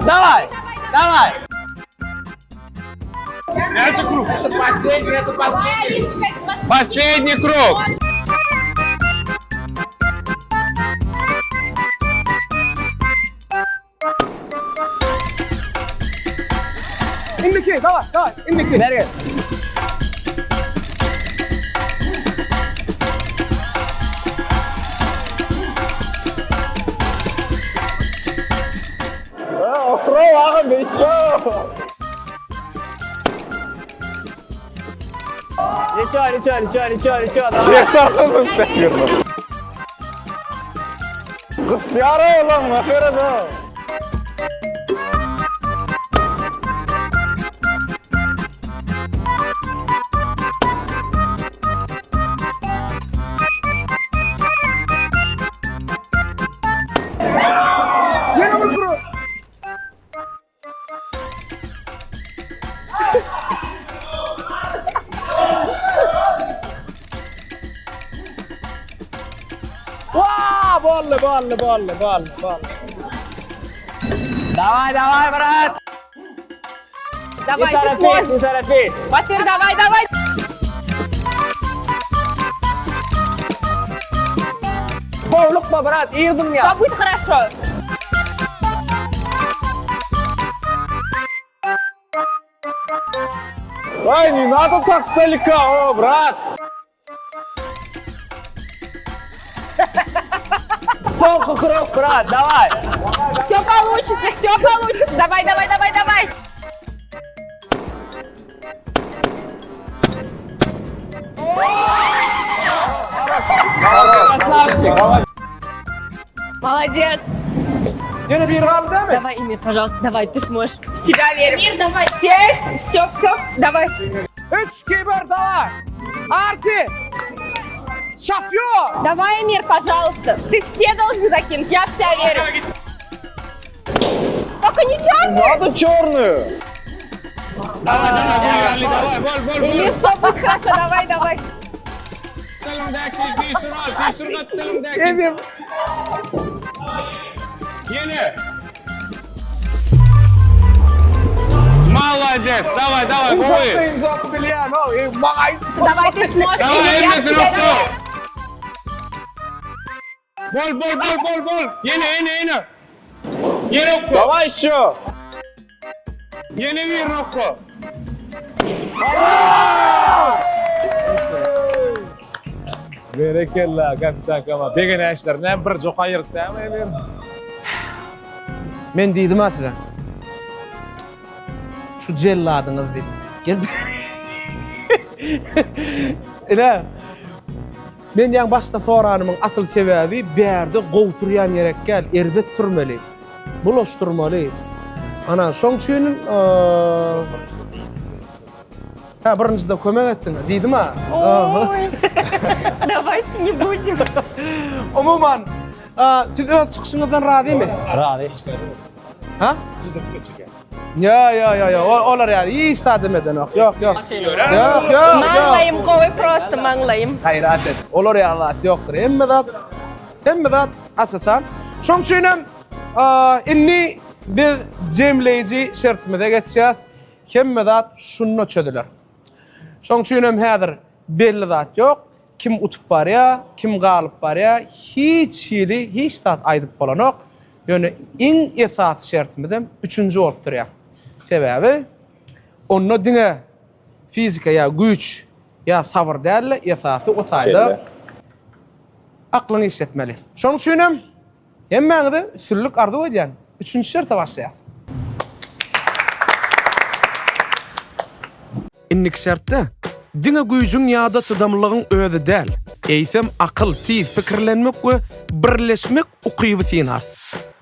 Давай, давай. Näçe krug? Последний, это Давай, Алиночка, это последний. Последний круг. Indiki, daway, daway, indiki. Bergel. Oturay agam beýtme. Ничего, ничего, ничего, ничего, ничего, давай. Gysýar oğlum, aferin. Ýene bir krug. Wah, boldy, boldy, boldy, boldy, boldy. Давай, давай, брат. Давай, Не ты торопись, сможешь. не торопись. Батыр, давай, давай. Howlukma, brat, ýygdym ýa. Все будет хорошо. Ай, не надо так сдалека, о, брат. Soňky krug, brat, давай. Все получится, все получится. Давай, давай, давай, давай. Красавчик. Молодец. Ýene bir galdy dämi? Давай, Эмир, пожалуйста, давай, ты сможешь. В тебя верим. Эмир, давай. Все, все, все, давай. 3 2 1 daway. Arsi. Şofýor. Давай, Эмир, пожалуйста. Ты все должен закинуть, я в тебя верю. Только не черный. Надо черную. Давай, давай, давай, bol, bol, bol. Эмир, все будет хорошо, давай, давай. Gapdalyňdaky süýşür al, süýşür gapdalyňdaky. Emir. Ýene. Молодец, давай, давай, gowy. Uzak bilýän, o, e, maňa Давай, ты сможешь. Давай, Эмир, я в hemmesini тебя okla. верю. Bol, bol, bol, bol, bol. Ýene, ýene, ýene. Ýene okla. Давай еще. Ýene bir okla. Berekella, kapitan Kama. Begenäşler, näme bir joka aýyrdy dämi Emir? Men diýdim ha size. Şu jelladyňyz diýdim. Gel. Ine. Men ýaňy başda soranymyň asyl sebäbi bärde gowy sürýän gerek däl, erbet sürmeli. Bulaşdyrmaly. Ana, şoň üçin Hä, birinjide kömek etdiň, diýdim-ä. Oý. Dawayte ne budem. Umuman, siz öz çykyşyňyzdan razymy? Razy. Ha? Ýa, ýa, ýa, ýa. Olar ýaly hiç zat emedenok. Ýok, ýok. Ýok, ýok, ýok. Maňlaýym gowy prosto maňlaýym. Haýrat et. Olar ýaly zat ýokdur. Hemme zat, hemme zat aç-açan. Şoň üçin hem indi biz jemleýji şertimize geçýäs. Hemme zat şunda çözüler. Şoň üçin hem häzir belli zat ýok. Kim utup barýar, kim galyp barýar, hiç hili hiç zat aýdyp bolanok. Ýöne iň esasy şertimizem üçünji bolup durýar. Sebäbi onda diňe fizika ýa güýç ýa sabyr däl-de, esasy o taýda aklyňy işletmeli. Şonuň üçin hem Hemmäňize üstünlik arzuw edýän. Üçünji şerte başlaýas. Indiki şertde diňe güýjüň ýa-da çydamlylygyň özi däl, eýsem akyl, tiz pikirlenmek we birleşmek ukyby synar.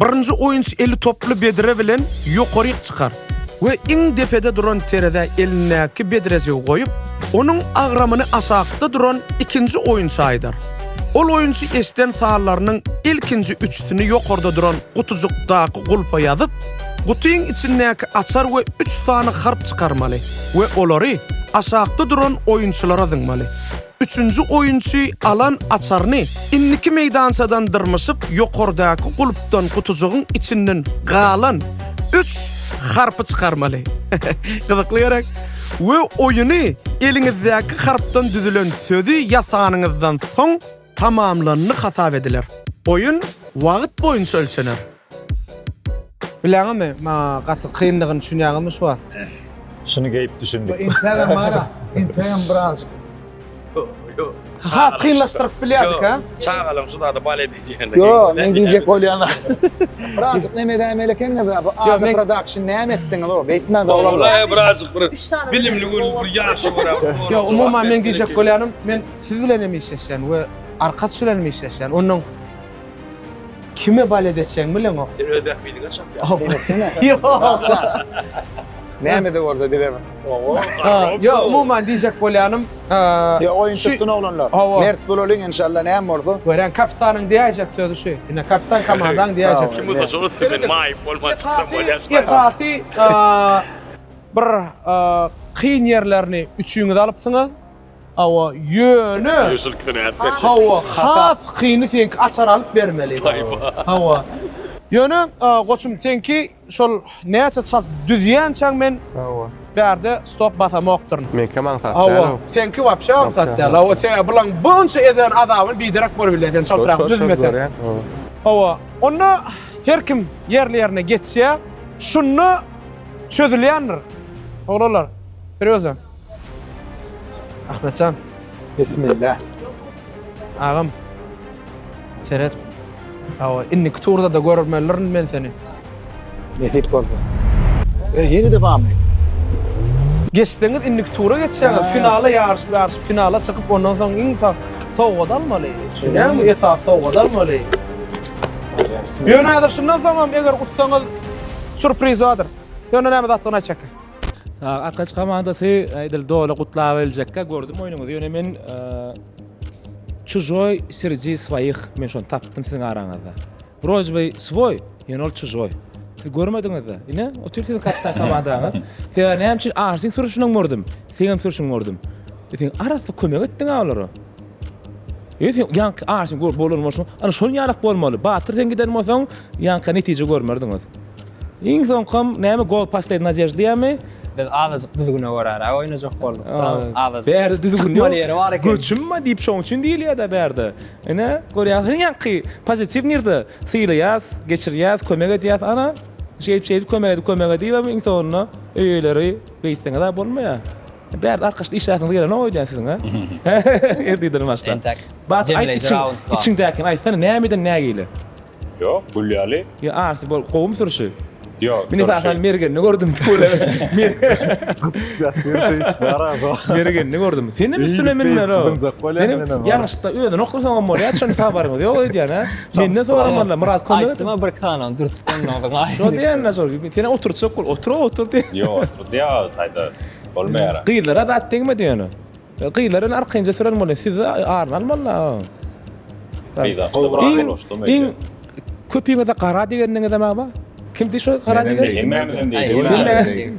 Birinji oýunçy eli toply bedre bilen ýokaryk çykar we iň depede duran terezä elindäki bedrejigi goýup, onuň agramyny aşakda duran ikinji oýunça aýdar. Ol oýunçy eşden sanlarynyň ilkinji üçüsini ýokarda duran gutujykdaky gulpa ýazyp, gutyň içindäki açar we üç sany harp çykarmaly we olary aşakda duran oýunçylara zyňmaly. Üçünji oýunçy alan açaryny indiki meýdançadan dyrmyşyp ýokardaky gulpdan gutujygyň içinden galan üç harpy çykarmaly. Gyzykly gerek? We oýuny eliňizdäki harpdan düzülen sözi ýasanyňyzdan soň tamamlandy hasap ediler. Oýun wagt boýunça ölçener. Bilýäňizmi, maňa gaty kyndygyny düşünýäňizmi şu wagt? Şuny geýip düşündik. Entägem bar-a, entägem birazjyk. Has kynlaşdyryp bilýärdik, ha? Çagalaň şu zada balet edýände. Ýok, men diýjek bolýan Birazjyk neme edäýmeli ekeniňiz-ä, bu Ada Production näme etdiňiz-ow, beýtmäň oglanlar. Wallahy birazjyk bir bilimli bir ýaşa görä. Ýok, umuman men diýjek bolýanym, men siz bilen hem işleşýän we Arkaç bilen hem işleşýän. Onnoň Kime balet etjegiňi bileňok. Sen öz bähbidiňe çapýaň. Ýok. Näme-de bolsa bize bir. Ýok, umuman diýjek bolýanym. Ýok, oýun çykdyn oglanlar. Mert bolalyň enşalla näme bolsa. Görýäň, kapitanyň diýäýjek sözi şu. Ine, kapitan komandaň diýäýjek. Kim bolsa şol bolsa men maýyp bolman çyksam bolýar. Esasy bir kyn ýerlerini üçüňiz alypsyňyz. Hawa, ýöne Hawa, has kyny seňki açar alyp bermeli. Hawa. Ýöne goçum seňki şol näçe çalt düzýänçäň men Hawa. Bärde stop basamokdyryn. Meňkem aňsat däl. Hawa, seňki wapşe aňsat däl. Hawa, sebäbi bulaň bunça eden azabyny biderek bolup bilýär sen çaltrak düzmeseň. Hawa. Onda her kim ýerli-ýerine geçýär. Şunda çözülýändir. Oglanlar, serýozno. Ahmetjan. Bismillah. Agam. Seret. Hawa, indiki turda-da görmelirin men seni. Nesip bolsa. E, ýene-de barmy? Geçseňiz indiki tura geçýäňiz. Finala ýaryşyp ýaryşyp finala çykyp ondan soň iň sowgat almaly. Düşünýäňmi? Esasy sowgat almaly. Ýöne häzir şundan soňam eger utsaňyz sýurpriz bardyr. Ýöne näme zatdygyny aýtjak. Arkaç komandasy edil doly gutlap biljekkä gördüm oýnuňyzy. Ýöne men çujoý sredi swoich men şony tapdym siziň araňyzda. Wroje by swoý, ýöne ol çujoý. Siz görmediňiz-de. Ine, otyr siziň kapitan komandaňyz. Sebäbi näme üçin Arsiň sürüşini gördüm, seňem sürüşiňi gördüm. E, sen arassa kömek etdiň-ä olara. E, sen ýaňky Arsiň gör bolan bolşuň, ana şol ýalak bolmaly. Batyr sen giden bolsaň, ýaňky netije görmerdiňiz. Iň soňkam näme gol posledniý nadejda diýýärmi? Biz azajyk düzgüne göräräk oýnajak bolduk. Azajyk. Bärde düzgün ýok. Çykmaly ýeri bar eken. Göçünme diýip şoň üçin diýilýär-de bärde. Ine, görýäňiz, ýaňky pozitiw nirde? Sylaýas, geçirýäs, kömek edýäs. Ana, şeýdip şeýdip kömek edip kömek edibem iň soňunda öý-öýleri beýtseňiz-ä bolmaýar. Bärde arkaçda işläsiňiz gelenok öýdýän siziň, hä? Ertirden başlap. Entek Batyr, aýt jemleýji içiň, raund bar. içiňdäkini aýtsana, nämeden nägile? Ýok, gül ýaly. Ýa arsy bol, gowumy sürşi? Ýok. Men esasan Mergenini gördüm. Mergenini gördüm. Sen hem üstüne münmeli. Ýalňyşlykda özüni oklasaňam bolýar, şony habaryňyz ýok öýdýän, ha? Menden soramanlar, Myrat kömek et. Aýtdym-a bir sanyny dürtüp ondan Şo diýen-de şol. Seni oturtjak bol, otur, otur diýen. Ýok, oturdýar, taýda bolmaýar. Gyzlara zat degmedi ýöne. Gyzlar bilen arkaýynja süren bolýar. Sizde aryny almaly-la. Iň iň köpüňize gara digendiňizem agba. Kimdi şo gara digen? Hemmämizem diýdi.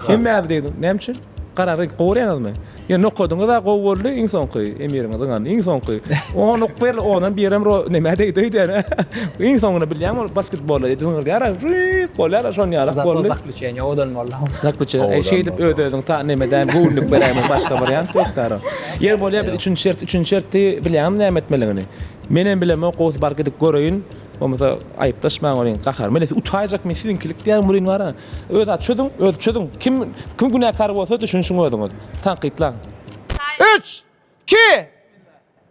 Hemmämiz diýdi. Näme üçin? Gara reňk gowy görýäňizmi? Ýa nokadyňyz-a gowy boldy iň soňky Emiriňiz zyňan iň soňky. On ok berli ondan birem ro nämä degdi öýdýän. Iň soňuny bilýäňmi ol basketbolda zyňylýar-a rüýk bolýar-a şon ýalak Zato boldy. zaklýuçeniýe owadan boldy. Zaklýuçeniýe eý şeýdip öz-özüňi ta nemedäýen göwünlik beräýmek başga wariant ýok dara. Ýer bolýar biz üçünji şert üçünji şerti bilýäňmi näme etmeliňini? Menem bilemok gowusy baryp gidip göreýin. Bolmasa aýyplaşmaň welin gaharym gelýär. Siz utaýjak men siziňkilik diýýän welin bar-a. Öz zat çözüň, öz çözüň. Kim kim günäkär bolsa düşünişiň özüňiz. Tankytlaň. Üç, iki,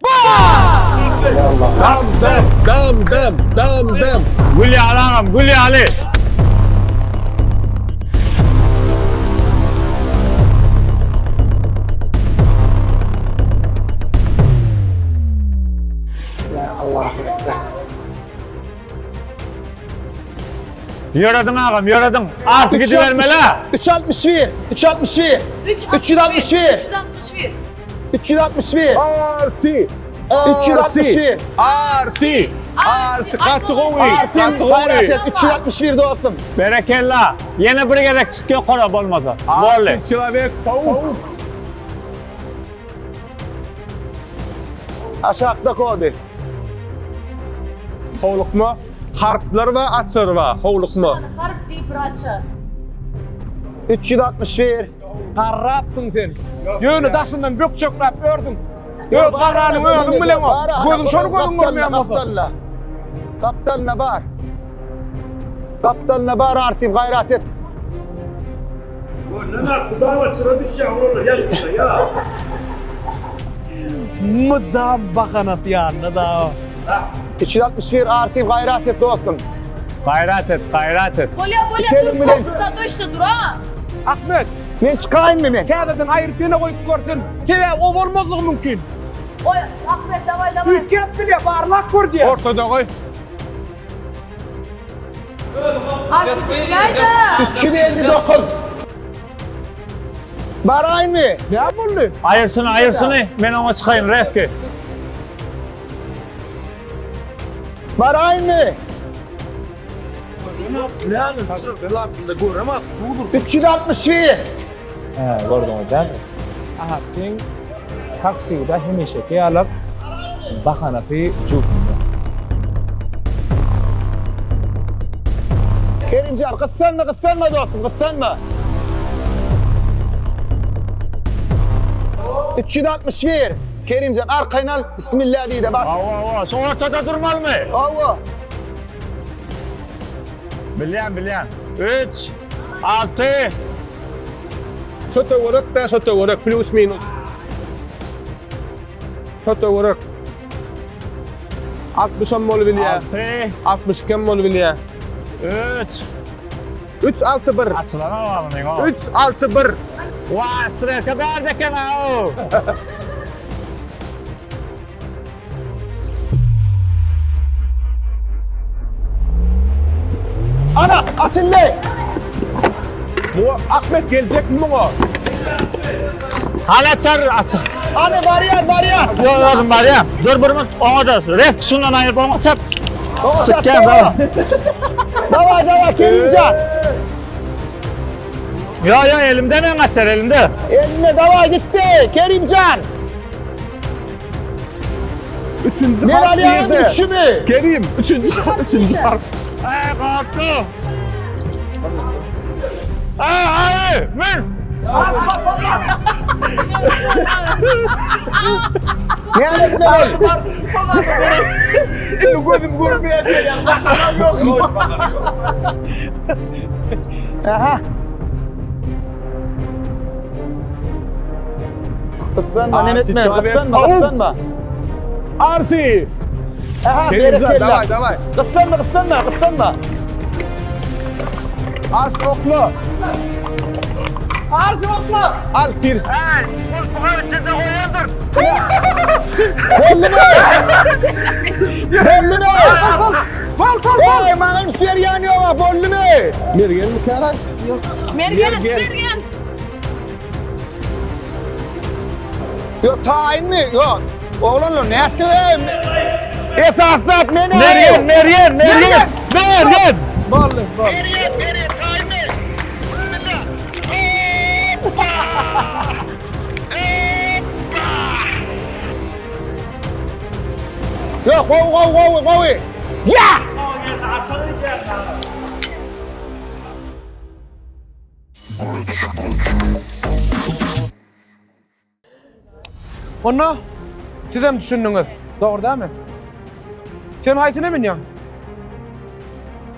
bir! Dam dam dam dam dam dam. Gül ýaly agam, gül ýaly. Allahu Ekber. Ýörediň agam, ýörediň. Arty gidibermeli. 361, 361, 361, 361, RC. 361. RC. RC gaty gowy. Arsin, Gaty gowy. gaýrat et, 361 dostum. Berekella. Ýene bir gezek çyk ýokara bolmasa. Boldy. Çelowek pauk. Aşakda kody. Howlukma. Harplar bar, açar bar. Howlukma. Harp bir açar. 361. Garrapsyň sen. Ýöne daşyndan bökjekläp ördüň. Öz garranyňy özüň bileňok. Gözüň şony gözüň görmeýän bolsa. Gapdalyna. Gapdalyna bar. Gapdalyna bar Arsim gaýrat et. Mydam bahanasy ýanynda da. 361 Arsim gaýrat et dostum. Gaýrat et, gaýrat et. Bolýa bolýa Gelin dur bilen. sosunda dur ha. Ahmet, Men çykaýynmy men? täzeden aýryp ýene goýup görsün. Sebäbi o bolmazlygy mümkin. Oý Ahmet daway daway. Üýtgäp bilýär, barlap gör diýýär. Ortada goý. 359. Baraýynmy? Näme boldy? Aýyr şuny, aýyr şuny. Men oňa çykaýyn, reski. Baraýynmy? 361. Hä, gördüňiz dälmi? Aha, seň takside hemişeki ýaly bahanasy jübsünde. Kerimjan, gyssanma, gyssanma dostum, gyssanma. 361. Kerimjan, arkaýyn al, bismillah diý-de bas. Hawa, hawa, şu ortada durmalymy? Hawa. Bilýän, bilýän. Üç, alty. Şu töwerek-dä, şu töwerek, plýus-minus. Şu töwerek. Altmyşam bolubilýär. Alty. 62 hem bolubilýär. Üç. Üç, alty, bir. Açylan owaly meň o. Üç, alty, bir. Wah, strelka bärde eken-ow. Ana, açyldy. Muňa Ahmet geljekmi muňa? Hany açar, açar. Ana barýar, barýar. Ýok, özüm barýan. Dur bir minut, oňa da rest şundan aýyryp oňa çap. Çykýan, daway. Daway, daway Kerimjan. Ýok, ýok, elimde men açar, elimde. Elinde daway gitdi Kerimjan. Üçünji Men harp alýan nirde? üçümi. Kerim, üçünji üçünji harp. Eý, gorkdu. Eý, eý, min. Näme etmeli? Indi gözüm görmeýär diýýär. Bahanam ýok. Aha. Gyssanma, nem etme, gyssanma, gyssanma. Arsi! Aha, Kerimjan, berekella. daway, daway. Gyssanma, gyssanma, gyssanma. Arsi okla. Arsi okla. Al tir. Hey, gulpuňam içinde goýandyr. Boldumy? Boldumy? Bol, bol, bol. Ey, maňa üns berýän ýok, boldumy? Mergen mi kära? Mergen, Mergen. Ýok, taýynmy? Ýok. Oglanlar nätdi? Esas zat men. Mergen, Mergen, Mergen. Mergen. Boldy, boldy. Mergen, Mergen, taýynmy? Bismillah. Hoppa! Hoppa! Ýok, gowy, gowy, gowy, gowy. Ýa! Onda sizem düşündiňiz. Dogry dälmi? Sen haýsyna münýäň?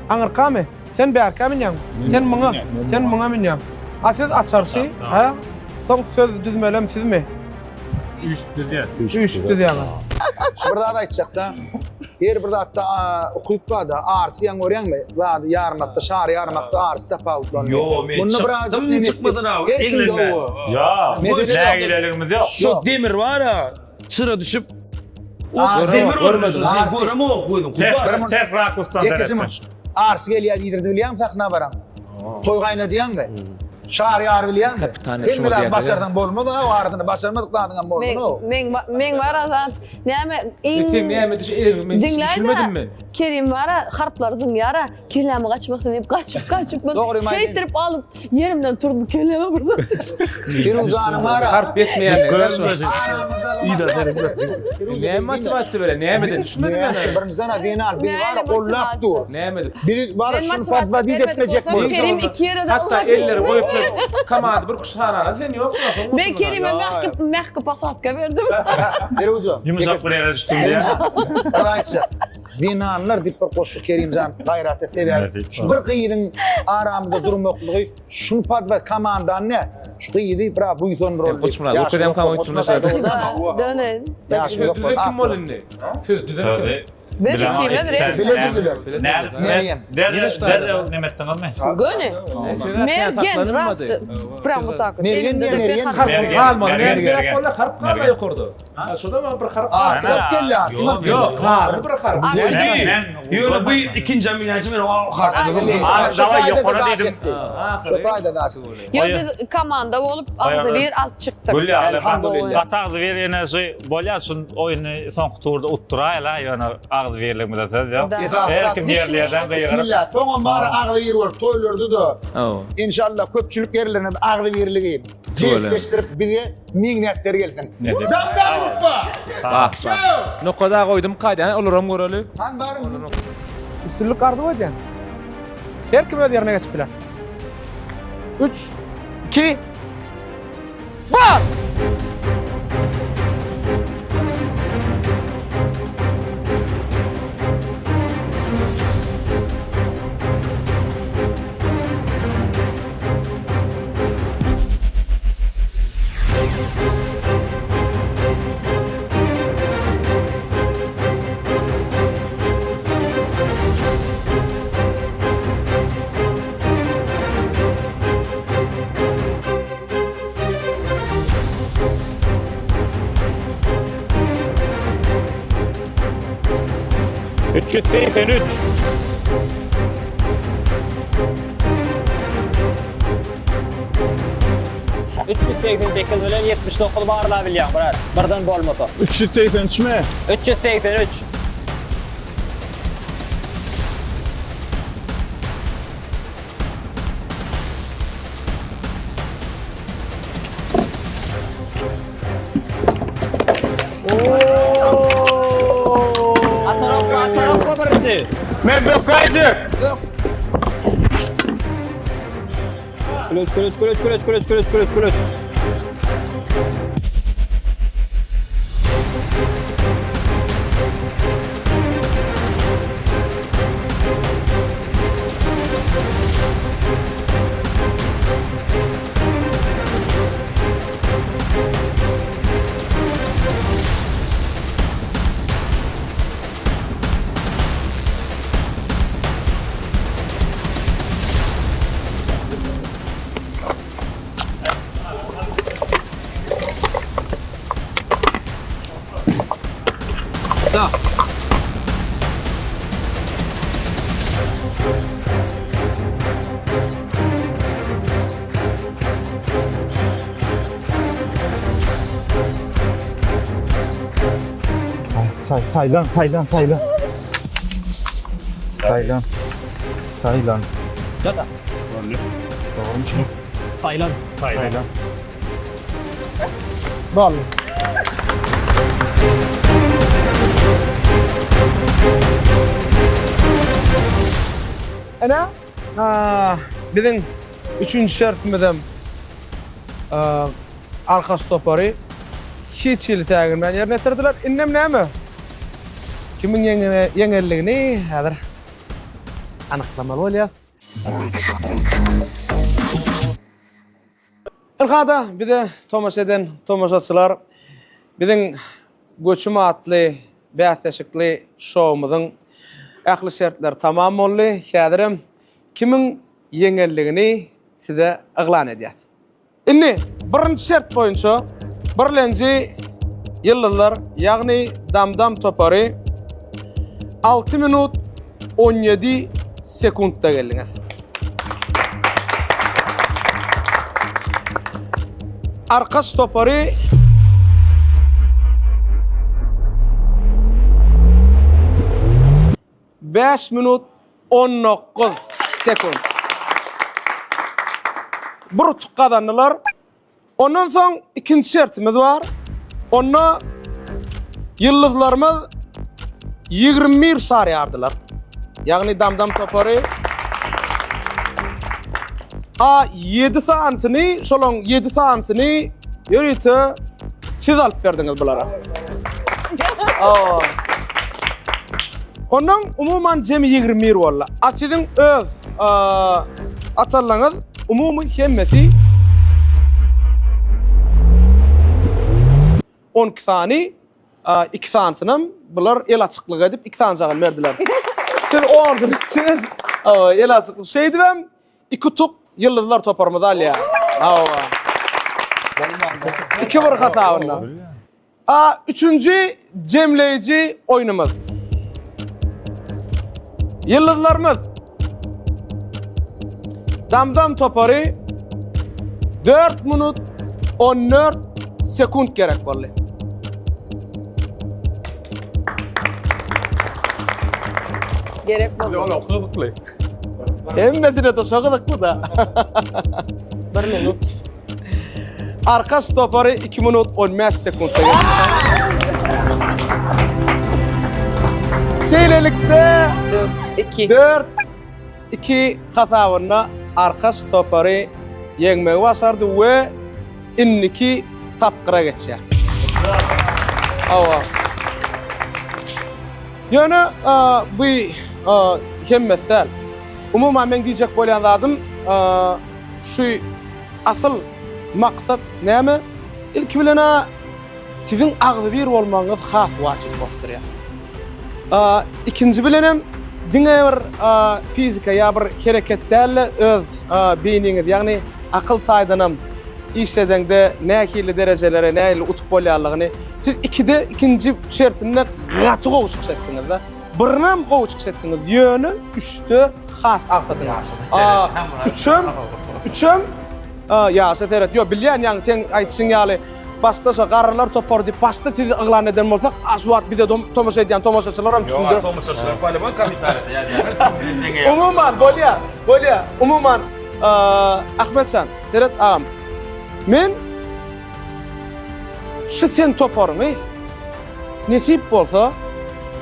Aňyrkamy? Sen bärkä münýäň? Sen muňa, sen muňa münýäň. A siz açarçy, hä? Soň söz düzmelem sizmi? Üýşüp düzýär. Üýşüp düzýäňiz. Şu bir zat aýtjakda. Her bir zatda ukyp bar-da, arsy ýaň görýäňmi? Zady ýarmakda, şary ýarmakda arsy tapawutlanýar. Ýo, men çykdym, çykmadan aw, eglenme. Ýa, nägileligimiz ýok. Şu demir bar-a, çyra düşüp, o demir görmedim. Göremok gözüm. Ters rakursdan seretdim. Arsy gelýär diýdirdi bilýäňmi sahna baran? Toý gaýnadýaňmy? Şar ýar bilýäňmi? Kapitan Hemme zady başarsaň bolmaz ha, o arasynda başarmadyk zadyňam bolsun o. Meň meň bar azat. Näme iň Sen näme düş men hiç düşünmedim men. Kerim bara harplary zyňýara, kelläme gaçmasyn diýip gaçyp gaçyp men şeýtirip alyp ýerimden turdum kelläme bir zat düşdi. Firuzanyň bara. Harp ýetmeýän. Näme motiwasiýa berýär? Nämeden düşünmedim men. Näme birinjiden Zenan biz bara gollap dur. Näme edip? Biz bara şuny podwodit etmejek bolup. Kerim iki ýere de Hatda elleri goýup komanda bir kuş sanana sen ýokduň. Men Kerime mähki mähki posadka berdim. Firuza. Ýumşak bir ýere düşdüm diýä. Bir aýtsa. Zenanlar diýip bir goşgy Kerimjan gaýrat et sebäbi şu bir gyzyň aramyzda durmaklygy şuny podwod komandany ne? Şu gyzy biraz buýsandyr. Goçmyrat, görkezýän kaň oýtuna. Dönen. Söz düzen kim boldy indi? Söz düzen kim? Biz ikimiz resmi. Bile düzüler. Meryem. Derrew neme etdiňizmi? Göni. Mergen rast. Prям вот так. Mergen diýen Mergen. Harp galmady. Näme sebäp boldy? Harp galdy ýokarda. Ha, şoda bir harp galdy. Harp geldi. Ýok, galdy bir harp. Ýöne bu ikinji minäçi men o harp. Dawaý ýokary diýdim. Şu taýda da. Ýok biz komanda bolup agzybir alyp çykdyk. Gülýär. Gaty agzybir ýene şu bolýar şu oýny soňky turda utduraýla ýöne agzybirligimize söz ýok. Her kim ýerli ýerden gygyryp. Bismillah. Soňam bary agzybir bolup toýlarda-da inşallah köpçülik ýerlerinde agzybirligi jebisleşdirip bize meňzätler gelsin. Dam dam gruppa. Bak bak. Nokada goýdum kaýda olaram göreli. Han baryň. Üstünlik arzuw edýän. Her kim öz ýerine geçip biler. 3 2 1 383. 388 bilen 79 barla bilýän, brat. Birden bolmasa. 383 mi? 383. Açarok, açarok birinji. Men bökgaýjyk. Klüç, klüç, klüç, klüç, klüç, klüç, klüç, klüç. Da. Say, saylan, saylan, saylan. Saylan. Saylan. Da da. Dogrymy Saylan. Saylan. Boldy. Ene, biziň üçünji şertimizem Arkaç topary hiç hili säginmän ýerine ýetirdiler. Indem näme? Kimiň ýeňenligini häzir anyklamaly bolýar. Ynha-da bize tomaşa eden tomaşaçylar biziň Göçüm atly bäsleşikli şowumyzyň ähli şertleri tamam boldy. Häzirem kimiň ýeňenligini size yglan edýäs. Indi birinji şert boýunça birlenji ýyldyzlar, ýagny Damdam topary 6 minut 17 sekuntda geldiňiz. Arkaç topary 5 minut 19 sekunt. Bir utuk gazandylar. Ondan soň ikinji şertimiz bar. Onda ýyldyzlarymyz 21 şar ýardylar. Ýagny Damdam topary A 7 sanysyny, şolaň 7 sanysyny ýörite siz alyp berdiňiz bulara. Ondan umuman jemi 21 boldy. A siziň öz atanlaryňyz umumy hemmesi 12 sany, 2 sanysynam bular el açyklyk edip 2 sanjagyn berdiler. Siz order etdiňiz. El açyklyk. Şeýdibem 2 utuk Ýyldyzlar toparymyz alýar. Hawa. 2-1 hasabynda. A üçünji jemleýji oýnumyz. Ýyldyzlarymyz Damdam topary 4 minut 14 sekunt gerek boldy. Gerek boldy. Ýol gyzykly. Hemmesine de şo gyzykly da. 1 minut. Arkaç topary 2 minut 15 sekuntda geçdi. Şeýlelikde 4 2 4 2 hasabynda Arkaç topary ýeňmegi başardy we indiki tapgyra geçýär. Hawa. Ýöne bu hemmesi däl. Umuman meň diýjek bolýan zadym şu Asyl maksat näme? Ilki bilen-ä siziň agzybir bolmagyňyz has wajyp bolup durýar. Ikinji bilenem diňe bir fizika ýa bir hereket däl-de, öz beýniňiz, ýagny akyl taýdanam işledeňde nähili derejelere, nähili utup bolýanlygyny siz ikide, ikinji şertinde gaty gowy çykyş etdiňiz-de. Birinem gowy çykyş etdiňiz, ýöne üçde has agsadyňyz. Üçem, üçem ýaşa seret. Ýok, bilýän ýaňy seň aýdyşyň ýaly başda şo garrylar topary diýip başda sizi yglan eden bolsak, a şu wagt bize tomaşa edýän tomaşaçylar hem düşündi. Ýok, tomaşaçylar polýubon kommentariýada ýazýarlar kim bilen deňeýär. Umuman bolýar, bolýar. Umuman Ahmetjan, seret agam. Men şu sen toparyňy Nesip bolsa,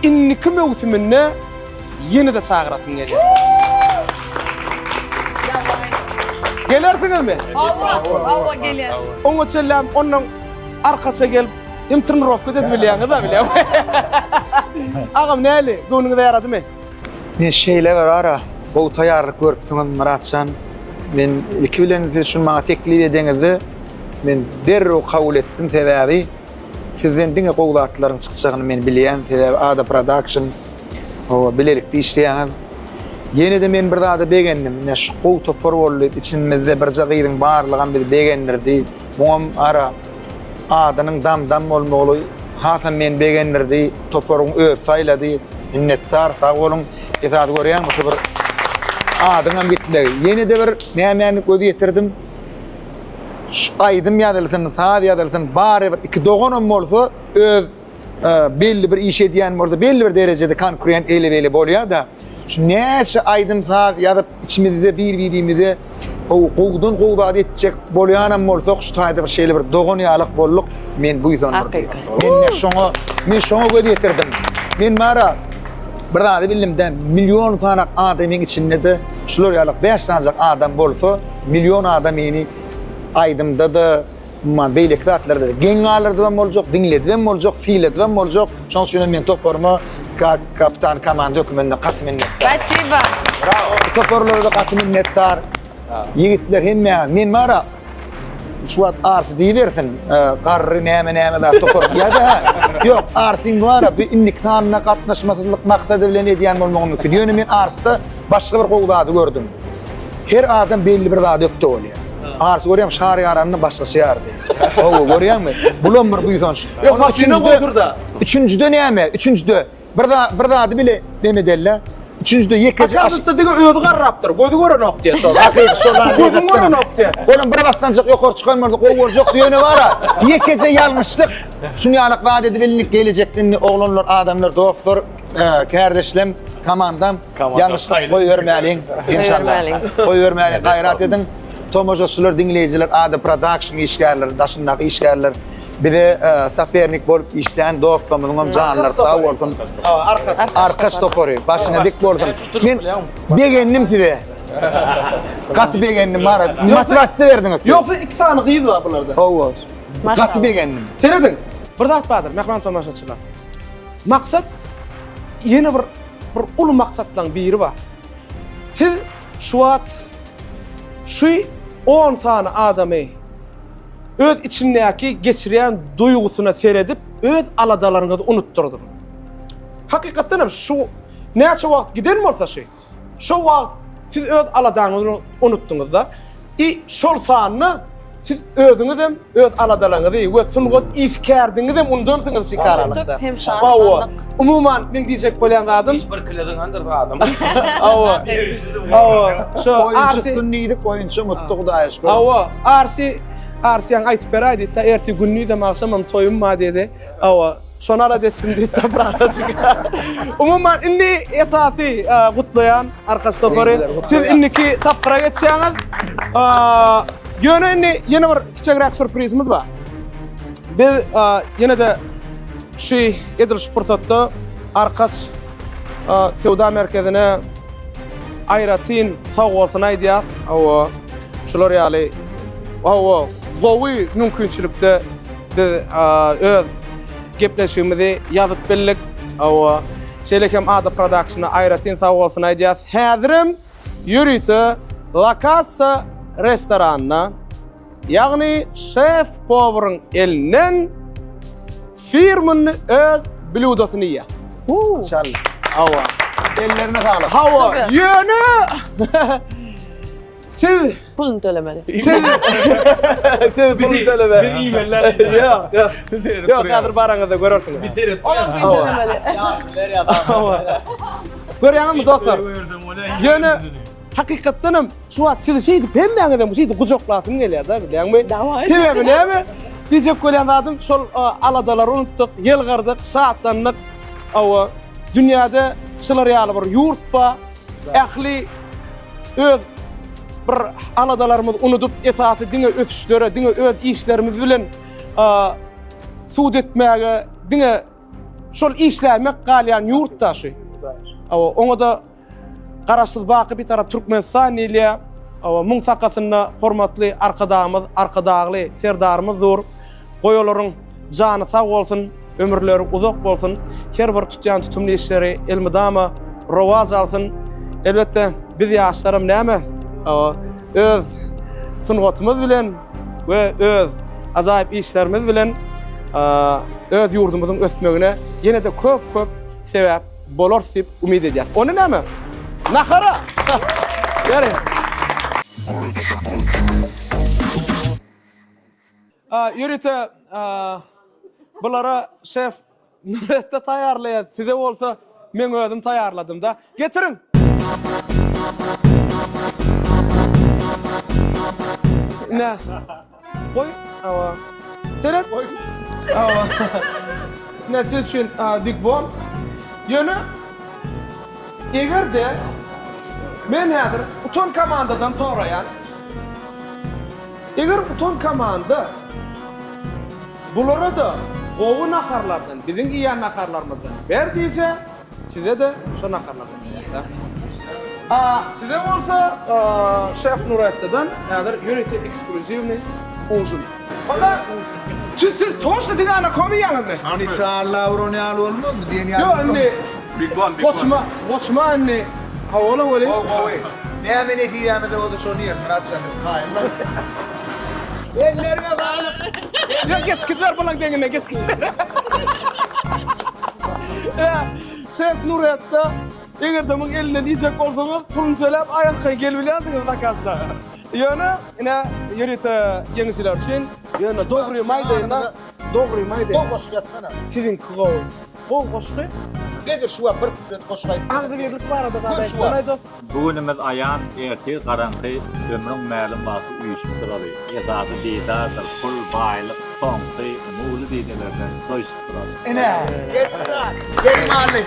indiki möwsüminde ýene-de çagyrasym gelýär. Gelersiňizmi? Hawa, hawa gelýäs. Oňa çenlem ondan arkaça gelip hem trenirowka edip bilýäňiz-a bilýän. Agam näli, göwnüňize ýaradymy? Men şeýle bir ara gowy taýýarlyk görüpsiňiz Myratjan. Men ilki bilen siz şuny maňa teklip edeňizde men derrew kabul etdim sebäbi Sizden diňe gowy zatlaryň çykjagyny men bilýän, sebäbi Ada Production hawa bilelikde işleýäňiz. Ýene-de men bir zada begendim. Ine şu gowy topar boldy. Içimizde birje gyzyň barlygam bizi begendirdi. Muňam ara adynyň Dam-Dam bolmagy. Hasam meni begendirdi. Toparyň özi saýlady. Minnetdar, sag boluň. Esasy görýäňmi şu bir adyňam gitmegi. Ýene-de bir nämäni göz ýetirdim. Şu aýdym ýazylsyn, saz ýazylsyn, barybir iki doganam bolsa öz belli bir iş edýän bolsa belli bir derejede konkurent ele-bele bolýar-da. Şu näçe aýdym-saz ýazyp içimizde bir-birimize gowudan gowy zat etjek bolýanam bolsak şu taýda bir şeýle bir dogan ýalak bolduk. Men buýsandyrdy. Men şoňa men şoňa göz ýetirdim. Men bara bir zady bildim-de million sanak adamyň içinde-de şular ýalak 5 sanjak adam bolsa million adam meni aýdymda-da Umuman beýleki zatlarda-da geň galdyrybam boljak, diňledibem boljak, syladybam boljak. Şonuň üçin hem men toparyma kak kapitan komanda höküminde gaty minnetdar. Spasiba. Bravo. Bu toparlara-da gaty minnetdar. Ýigitler hemmäňiz. Men bara şu wagt Arsy diýibersin, garry näme näme zat topar. Ýa-da ýok, Arsyň bara bu indiki sanyna gatnaşmasyzlyk maksady bilen edýän bolmagy mümkin. Ýöne men Arsda başga bir gowy zady gördüm. Her adam belli bir zada ökde bolýar. Arsy görýäň, şar ýaranyny başgaça ýardy. Hawa, görýäňmi? Bulam bir buýsanç. Ýok, maşyna goýdur-da. Üçünjide näme? Üçünjide bir bir zady bile neme edeli. Üçünjide ýekeje Akazynça diňe özi garrapdyr, gözi görenok diýýär şol. Hakyky şol. Gözüň görenok diýýär. Olam bir basgançak ýokary çykan bolsa gowy boljak ýöne bara ýekeje ýalňyşlyk. Şuny ýalak zat edip bildik gelejekde indi oglanlar, adamlar, dostlar, kärdeşlem, komandam Ýalňyşlyk goýbermäliň, enşalla. Goýbermäliň, gaýrat ediň. Tomaşaçylar, diňleýjiler, Ada Production işgärleri, daşyndaky işgärler bize sopernik bolup işlän dostlarymyzyň hem janlary sag bolsun. Arkaç topary, başyňa dik bolsun. Men begendim size. Gaty begendim, bara motiwasiýa berdiňiz. Ýogsa iki sany gyz bar bularda. Hawa. Gaty begendim. Serediň, bir zat bardyr, mähriban tomaşaçylar. Maksat ýene bir bir uly maksatlaryň biri bar. Siz şu wagt şu 10 sany adamy öz içindäki geçirýän duýgusyna seredip öz aladalaryňyzy unutdyrdyňyz. Hakykatdan hem şu näçe wagt giden bolsa şu Şo wagt siz öz aladaňyzy unutdyňyzda i şol sanda siz özüňiz hem öz aladalaryňyzy we sungat işgärdiňiz hem undansyňyz şu aralykda. Hem şatlandyk. Umuman men diýjek bolýan zadym Hiç bir kileziň adam. Hawa. Hawa. Şo Arsi diýdik oýunça mutlu Hudaýa şükür. Hawa. Arsi Arsi aýtyp beräý diýdi, ertir gündizem agşamam toýum bar diýdi. Hawa. Şony arat etdim diýdi bratajyk. Umuman indi esasy gutlaýan Arkaç topary. Siz indiki tapgyra geçýäňiz. Ýöne indi ýene bir kiçeňräk sürprizimiz bar. Biz ýene-de şu edil şu pursatda Arkaç söwda merkezine aýratyn sag bolsun aýdýas. Hawa, şular ýaly hawa, gowy mümkinçilikde Biz öz gepleşigimizi ýazyp bildik. Hawa. Şeýle hem Ada Production-a aýratyn sag bolsun aýdýas. Häzirem ýörite La Casa restoranyna, ýagny şef powaryň elinden firmyny öz blýudosyny iýýäs. Inşallah. Hawa. Ellerine saglyk. Hawa, ýöne Siz puluny tölemeli. Siz Siz puluny tölemeli. Biz iýmeliler. Ýok, ýok. Ýok, häzir baraňyzda görersiňiz. Olam puluny tölemeli. Görýäňizmi dostlar? Ýöne hakykatdan hem şu wagt sizi şeýdip hemmäňizem şeýdip gujaklasym gelýär-de, bilýäňmi? Sebäbi näme? Diýjek bolýan zadym şol aladalary unutdyk, ýylgyrdyk, şatlandyk. Hawa, dünýäde şular ýaly bir ýurt bar. Ähli öz bir aladalarymyzy unudyp, esasy diňe ösüşlere, diňe öz işlerimiz bilen sud etmäge, diňe şol işläýmek galýan ýurt da şu. Hawa, oňa-da Garaşsyz baky Bitarap Türkmenistan diýilýär. Hawa, muň sakasynda hormatly Arkadagymyz, Arkadagly Serdarymyz dur. Goý olaryň jany sag bolsun, ömürleri uzak bolsun, her bir tutýan tutumly işleri elmydama rowaç alsyn. Elbetde, biz ýaşlaram näme, öz sungatymyz bilen we öz ajaýyp işlerimiz bilen öz ýurdumyzyň ösmegine ýene-de köp-köp sebäp bolarys diýip umyt edýäs. Onda näme? Nahara! Ýeri. Ýörite. Bulara şef Nuretde taýýarlaýar, size bolsa meň özüm taýýarladym-da. Getiriň! Ine. Goý. Hawa. Seret. Hawa. Ine siz üçin Big Bon. Ýöne eger-de men häzir utan komandadan soraýan. Eger utan komanda Bulara-da gowy naharlardan, biziň iýen naharlarymyzdan ber diýse, size-de şo naharlardan berýär. A size bolsa şef Nuretdeden häzir ýörite eksklýuziwnyý ujin. Onda siz siz toçno diňe anakom iýýäňizmi? Nitalla uran ýaly bolmazmy diýen ýaly. Ýok indi goçma goçma indi hawa-la welin. Gowy gowy. Näme nesibämize bolsa şony ýeris Myratjan biz kaýyllar. Elleriňe saglyk. Ýok geç gitler bulaň deňine geç gitler. Şef Nuretda eger-de muň elinden iýjek bolsaňyz puluny töläp aýarkaý gelip bilýänsiňiz zakazda. Ýöne ine ýörite ýeňijiler üçin ýöne dogrymy aýdaýyn-da dogrymy aýdaýyn. Gowy goşgy ýazsana. Siziňki gowy. Gowy goşgy. Nedir şu wagt bir küplet goşgy aýtsaň. Agzybirlik barada zat aýtsana dos. Bu günümiz aýan, ertir garaňky, Ömrüň mälim wagty üýşüp duraly. Esasy didardyr, pul, baýlyk, soňky, Nurly didelerden doýşup duraly. Ine, Kerimjan, Kerimally.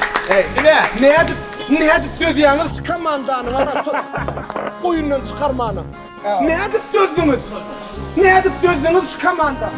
Ine. Nädip, nädip dözýäňiz şu komandany gara oýundan çykarmana? Nädip dözdüňiz? Nädip dözdüňiz şu komanda?